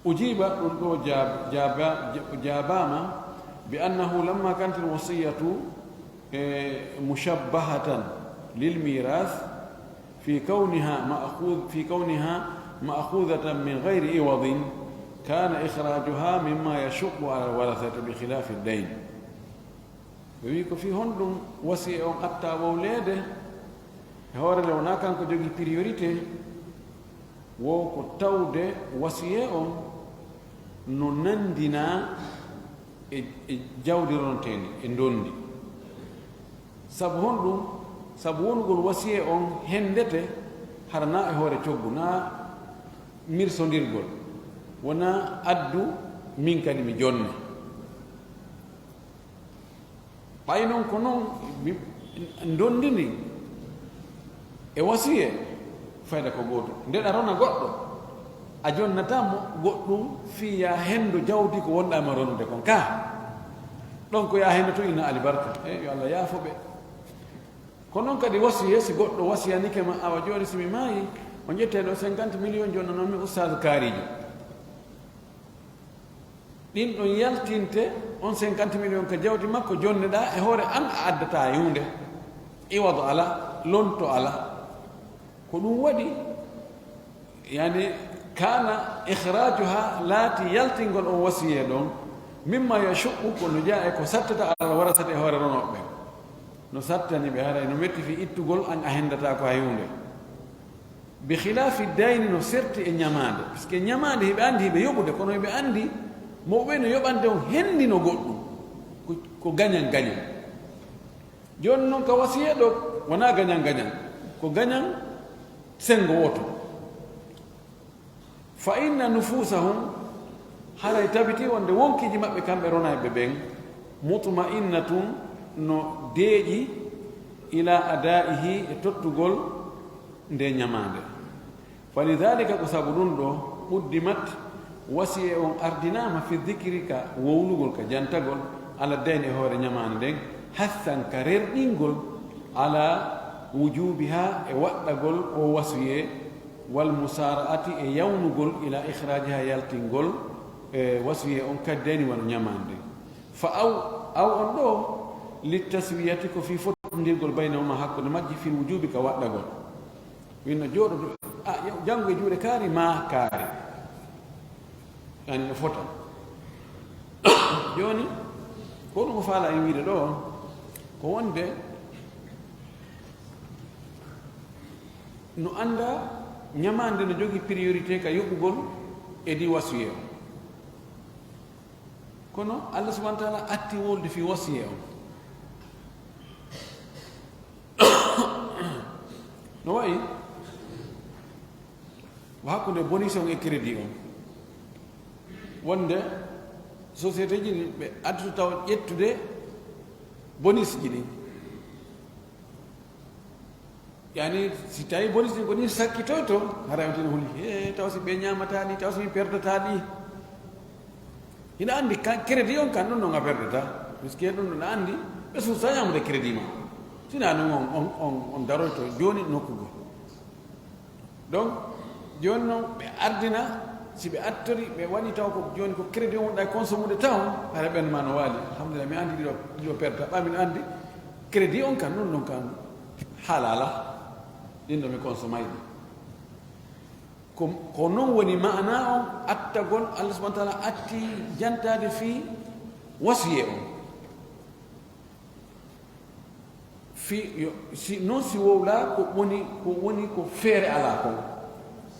Ujiba, ɗum ɗo jaab- jaaba- jaabaama, bi annahu lamma kanat alwasiyatu, eh, mushabbahatan lil mirath, في كونها مأخوذ في كونها مأخوذة من غير عوض، كان إخراجها مما يشق على الورثة بخلاف الدين. Ɓe wi ko fii honɗum wasiye on atta wowleede? E hoore nde wonaa kanko jogii priorité, wo ko tawde wasiye on no nanndinaa e, e jawdi ronoteendi, e ndondi. Sabu honɗum? Sabu wonugol wasiye on henndete hara na e hoore coggu, na mirsondirgol, wona addu min kadi mi jonne. Ɓay non ko non mi ndondi ndin e wasiye, fayda ko gooto. Nde ɗa rona goɗɗo, a jonnata mo goɗɗum fii ya hendo jawdi ko wonɗa ma ronude kon ka. Ɗon ko ya hendo to ina alibarka. E yo Allah yaafo ɓe. Ko non kadi wasiye, si goɗɗo wasiyanike ma, awa jooni si mi maayi, on ƴette ɗo cinquante millions jonnanon mi Ustaz Kaarijo. Ɗin ɗon yaltinte on cinquante millions ka jawdi makko jonneɗa e hoore an a addata e huunde. Iwado ala, lonto ala. Ko ɗum waɗi, yani, kana ikhrajuha laati yaltingol on wasiye ɗon, mimma yashuqqu ko no jaa e ko sattata ala warasata e hoore ronooɓe ɓen. No sattani ɓe haray no metti fi ittugol an a hendata ko hay huunde. Bi khilafi dayni no serti e ñamaande. Parce que ñamaande hiɓe anndi hiɓe yoɓude, kono hiɓe anndi mo ɓe no yoɓande on hendino goɗɗum. Ko, ko gañan gañan. Jooni non ka wasiye ɗo, wonaa gañan gañan. Ko gañan sengo woto. Fa inna nufusahum, haray tabiti wonde wonkiiji maɓɓe kamɓe ronayɓe ɓen, mutma'innatun, no deeƴi, ila adaihi, e tottugol nde ñamaande. Falidhalika, ko sabu ɗum ɗo, quddimat, wasiye on ardinaama, fi dhikri, ka wowlugol, ka jantagol, ala dayni, e hoore ñamaande nden, hassan, ka rerɗingol, ala wujubiha, e waɗɗagol o wasiye, wal musara'ati, e yawnugol, ila ikhrajiha, yaltingol, e wasiye on, ka dayni, wano ñamaande nden. Fa aw, aw on ɗo, littaswiyati, ko fii fotindirgol, baynahuma, hakkunde majji, fil wujubi, ka waɗɗagol. Winno jooɗoto, a, janngo e juuɗe kaari, ma kaari. Yani no fota. Jooni, ko ɗum o faala en wiide ɗo, ko wonde no annda ñamaande no jogii priorité ka yoɓugol e di wasiye on. Kono Allah subhanahu wa taala atti wolde fii wasiye on. No wayi ko hakkunde bonus on e crédit on. Wonde société ji ɗin ɓe adduta taw ƴettude bonus ji ɗin. Yani, si tawi bonus ɗin ko ni sakkitoyto, hara on tino huli, he, taw si ɓe ñaamata ɗi, taw si mi perdata ɗi. Ina anndi ka, crédit on kan ɗum ɗon a perdata. Puisque ɗum ɗon a anndi, ɓe suusa ñaamude crédit ma. Sina ɗum on, on, on, on daroyto jooni nokku goo. Donc, jooni noon ɓe ardina, si ɓe attori, ɓe waɗi taw ko jooni ko crédit on wonɗa e consommude taw, hara ɓen ma no waali. Alhamdulillah, mi anndi ɗiɗo, ɗiɗo perdata. Ɓa min anndi, crédit on kan, ɗum ɗon kan, halala. Ɗin ɗo mi consomayɗi. Ko, ko non woni maana on attagol, Allah subhanahu wa taala atti jantaade fii wasiye on. Fii, yo, si, non si wowla ko woni, ko woni ko feere alaa kon.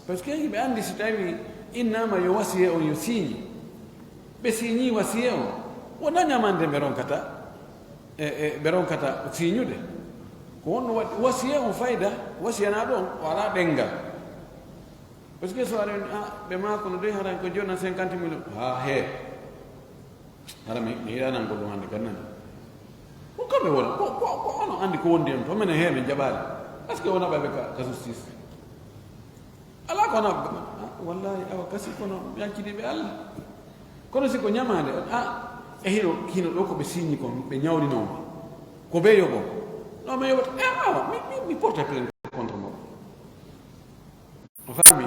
Parce que hiɓe anndi si tawi innama yo wasiye on yo siiñi. Ɓe siiñi wasiye on. Wona ñamande ɓe ronkata, e, e, ɓe ronkata siiñude. Ko honno waɗi wasiye on fayda, wasiyana ɗon, o alaa ɗenngal. Parce que so aɗa woni, ah, ɓe maa kono dey haray ko jonna cinquante mille. Ha, he. Hara mi, mi yiɗanan ko ɗum hannde kan nani. Ko kamɓe wona, ko, ko, ko ono anndi ko wondi en to, minen he min jaɓaali. Parce que wona ɓayɓe ka, ka justice. Alaa ko wona, ah, wallahi, awa kasi kono yaccidi ɓe Allah. Kono si ko ñamaande, ah, e hino, hino ɗo ko ɓe signi kon, ɓe ñawlinooma. Ko ɓe yoɓo. No mi yoɓata, eh, awa, mi, mi, mi porte plainte contre mo. O faami?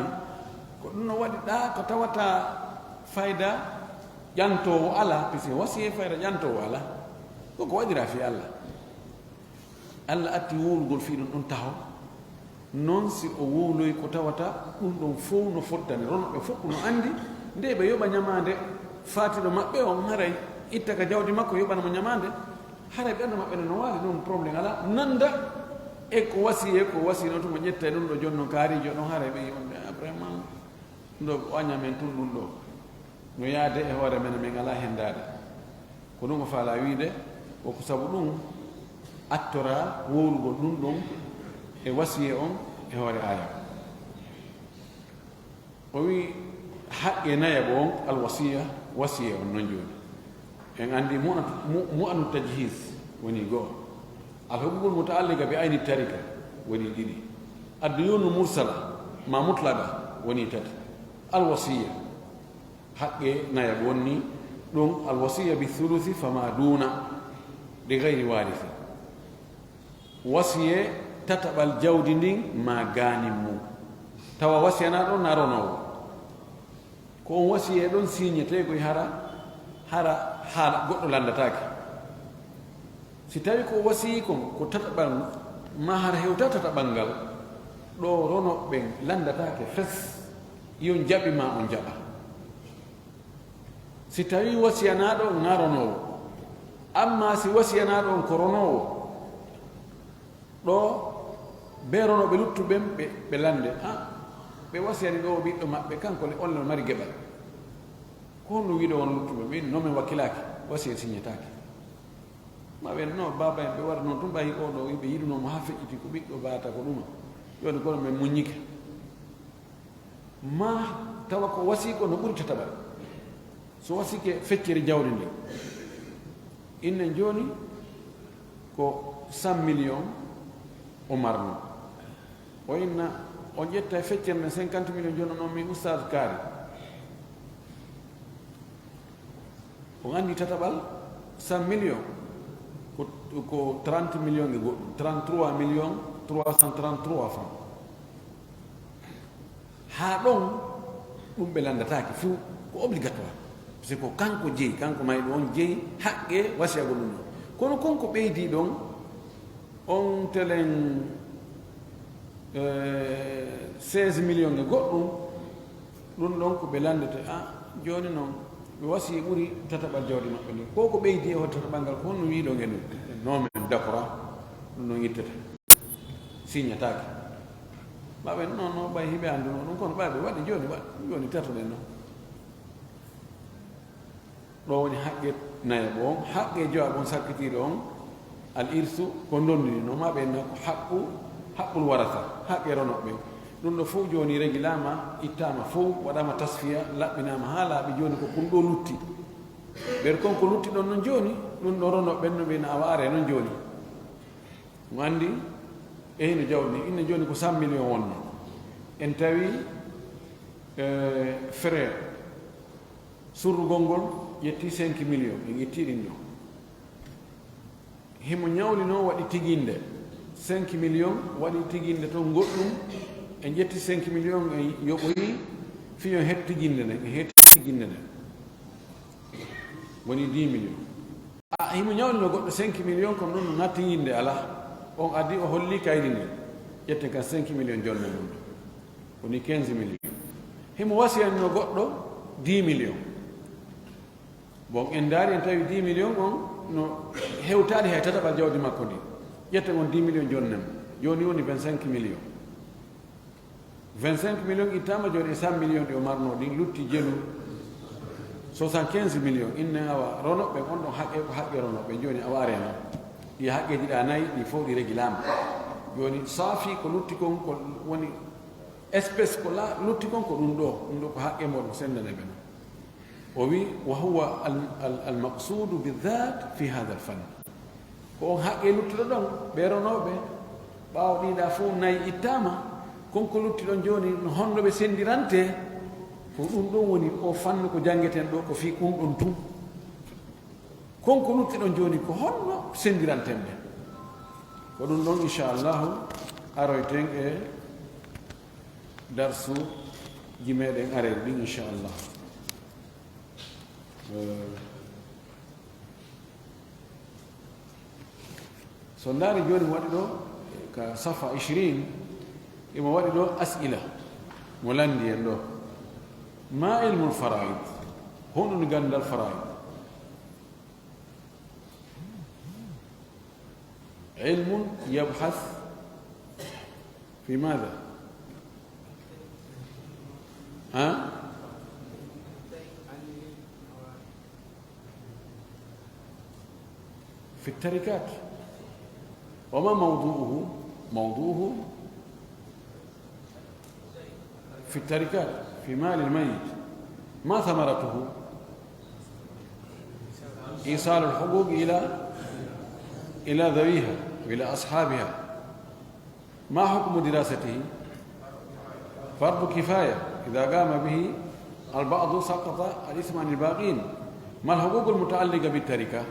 Ko ɗum no waɗi ɗa ko tawata fayda ƴantoowo alaa, puisque wasiye fayda ƴantoowo alaa. Ko ko waɗira fi Allah. Allah atti wowlugol fii ɗum ɗum taho. Noon si o wowloyi ko tawata ɗum ɗon fow no fottani, ronoɓe fof no anndi, nde ɓe yoɓa ñamaande faatiɗo maɓɓe on, haray itta ka jawdi makko, yoɓana mo ñamaande, haray ɓernde maɓɓe no waali, ɗum problème alaa. Nannda e ko wasiye, ko wasino tuma ƴetta e ɗum ɗo jonno kaarijo ɗon, haray ɓe yi'onde, ah, vraiment, ɗum ɗo o aña men tun ɗum ɗo. No yaade e hoore men, men alaa henndaade. Ko ɗum o faalaa wiide, ko ko sabu ɗum attora wowlugol ɗum ɗon e wasiye on e hoore aaya. O wi haqqe nayaɓo on, alwasiya, wasiye on non jooni. En anndi mu'anatu, mu-, mu'anu tajhiz woni go'o. Alhuququl muta'alliqa bi ayni tarika woni ɗiɗi. Adduyunu mursala ma mutlaqa woni tati. Alwasiya, haqqe nayaɓo on ni, ɗum alwasiya bi thuluthi fama duna li gayri warisi. Wasiye tataɓal jawdi ndin ma gaanin mum. Tawa wasiyanaaɗo na ronoowo. Ko on wasiye ɗon siñetee koy hara, hara haala goɗɗo lanndataake. Si tawi ko wasiyi kon ko tataɓal ma hara hewta tataɓal ngal, ɗo ronoɓe ɓen lanndataake fes, yon jaɓi ma on jaɓa. Si tawi wasiyanaaɗo on na ronoowo, amma si wasiyanaaɗo on ko ronoowo, ɗo be ronooɓe luttuɓe ɓe, ɓe lannde, ah, ɓe wasiyani ɗo ɓiɗɗo maɓɓe, kanko le, on le mari geɓal. Ko honno wiɗo on luttuɓe ɓe, no men wakkilaaki, wasiya siñetaake. Ma ɓen, no, baaba en ɓe wara noon tun, ɓayi o ɗo, ɓe yiɗunoo mo haa feƴƴiti ko ɓiɗɗo baata ko ɗuma. Jooni kono men muññike. Ma tawa ko wasi ko no ɓuri tataɓal. So wasike feccere jawdi ndi, innen jooni ko cent millions o marno. O inna, o ƴetta e feccere nden cinquante millions, jooni noon min Oustaz Kaari. On anndi tataɓal cent millions ko, ko trente millions e goɗɗum, trente-trois millions trois cent trente-trois francs. Haa ɗon, ɗum ɓe lanndataake few, ko obligatoire. Parce que ko kanko jeyi, kanko mayɗo on jeyi haqqe wasiyagol ɗum ɗon. Kono kon ko ɓeydi ɗon, on telen, eh, seize millions e goɗɗum, ɗum ɗon ko ɓe lanndete, ah, jooni noon, ɓe wasii ɓuri tataɓal jawdi maɓɓe ndin. Ko ko ɓeydi e hoto tataɓal ngal, ko honno wiɗon e ɗum? No men dakora, ɗum ɗon ittete. Siñataake. Ɓaɓe noon, no ɓay hiɓe annduno ɗum, kono ɓay ɓe waɗi jooni, waɗi jooni tatoɗen noon. Ɗo woni haqqe nayaɓo on, haqqe jowaɓo on sakkitiiɗo on, al irsu, ko ndonndini no, ma ɓe no ko haqqu, haqqul warasa, haqqe ronoɓe ɓen. Ɗum ɗo fof jooni regilaama, ittaama fof, waɗaama tasfiya, laɓɓinaama haa laaɓi, jooni ko ɗum ɗo lutti. Ɓer kon ko lutti ɗon non jooni, ɗum ɗo ronoɓe ɓen no ɓe no awa are non jooni. Mo anndi, e hino jawdi, inne jooni ko cent millions wonno. En tawi, eh, frère, surrugol ngol ƴetti cinq millions, en ƴetti ɗin ɗo. Himo ñawlinoo waɗi tiginde, cinq millions, waɗi tiginde ton goɗɗum, en ƴetti cinq millions, en yoɓoyi, fii yo heɓ tiginde nden, en heɓi tiginde nden. Woni dix millions. A, himo ñawlino goɗɗo cinq millions, kono noon no natti yinde alaa. On addi o holli kayri ndin. Ƴetten kan cinq millions jonne mum. Woni quinze millions. Himo wasiyanno goɗɗo dix millions. Bon, en ndaari en tawi dix millions on no hewtaade hay tataɓal jawdi makko ndi. Ƴetten on dix millions jonne mum. Jooni woni vingt-cinq millions. Vingt-cinq millions ittaama jooni e cent millions ɗi o marnoo ɗin, lutti jelu soixante-quinze millions. Innen awa ronoɓe on ɗon haqqe ko haqqe ronoɓe. Jooni awa areeno. Ɗi haqqeeji ɗa nayi, ɗi fof ɗi regilaama. Jooni saafi ko lutti kon ko woni Espèce ko la lutti kon ko ɗum ɗo, ɗum ɗo ko haqqe moɗon, sendane ɓe non. O wi, wa huwa al, al, al maqsudu bi dhat fi hadha al fann. Ko on haqqe luttuɗo ɗon, ɓe ronooɓe, ɓaawo ɗiɗa fof nayi ittaama, kon ko lutti ɗon jooni, no honno ɓe sendirante, ko ɗum ɗon woni o fannu ko janngetee ɗo, ko fii kun ɗon tun. Kon ko lutti ɗon jooni, ko honno sendiranten ɓe? Ko ɗum ɗon, inchallahu, aroyten e darsuji meɗen arayɗi ɗin, inchallah. Eh, so ndaari jooni mo waɗi ɗo, ka safa ishirin, imo waɗi ɗo as'ila, mo lanndi en ɗo. Ma ilmul faraid, honɗun ganndal faraid? Ilmun yabhas fi madha? Ha? Fi tarikat. Wa ma mawdu'uhu? Mawdu'uhu في التركات، في مال الميت، ما ثمرته؟ إيصال الحقوق إلى، إلى ذويها وإلى أصحابها. ما حكم دراسته؟ فرض كفاية، إذا قام به البعض سقط الإثم عن الباقين. ما الحقوق المتعلقة بالتركة؟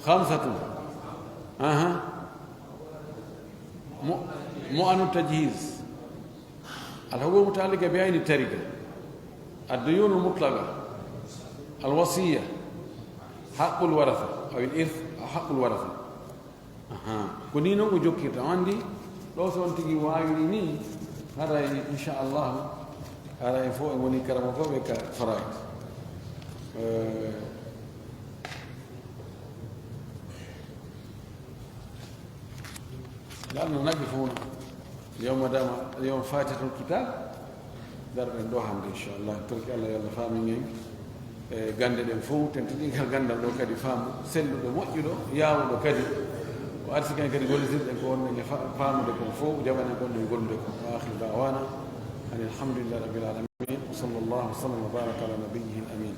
خمسة. أها. م-، مؤن التجهيز. الحقوق المتعلقة بعين التركة. الديون المطلقة. الوصية. حق الورثة أو الإرث أو حق الورثة. Aha. Ko nii non ko jokkirta. On anndi ɗo so on tigi waawiri nii, haray inchallahu, haray fof en woni karamokooɓe ka faraid. Eh, Laal no naggi fof no. Yawma dama, yawma fatihatul kitab. Darɗen ɗo hannde, inchallah. Torki Allah, yo Allah faamin en. E gannde ɗen fof, tentinɗingal ganndal ɗo kadi faamu selluɗo, moƴƴuɗo, yaawuɗo kadi. O arsiken kadi gollitirɗen ko wonɗen e fa-, faamude kon fof, jaɓanen kon ɗen gollude kon. Wa akhiru da'wana anil hamdulillahi rabbil alamin. Wa sallallahu wa sallam wa baraka ala nabiyyihil amin.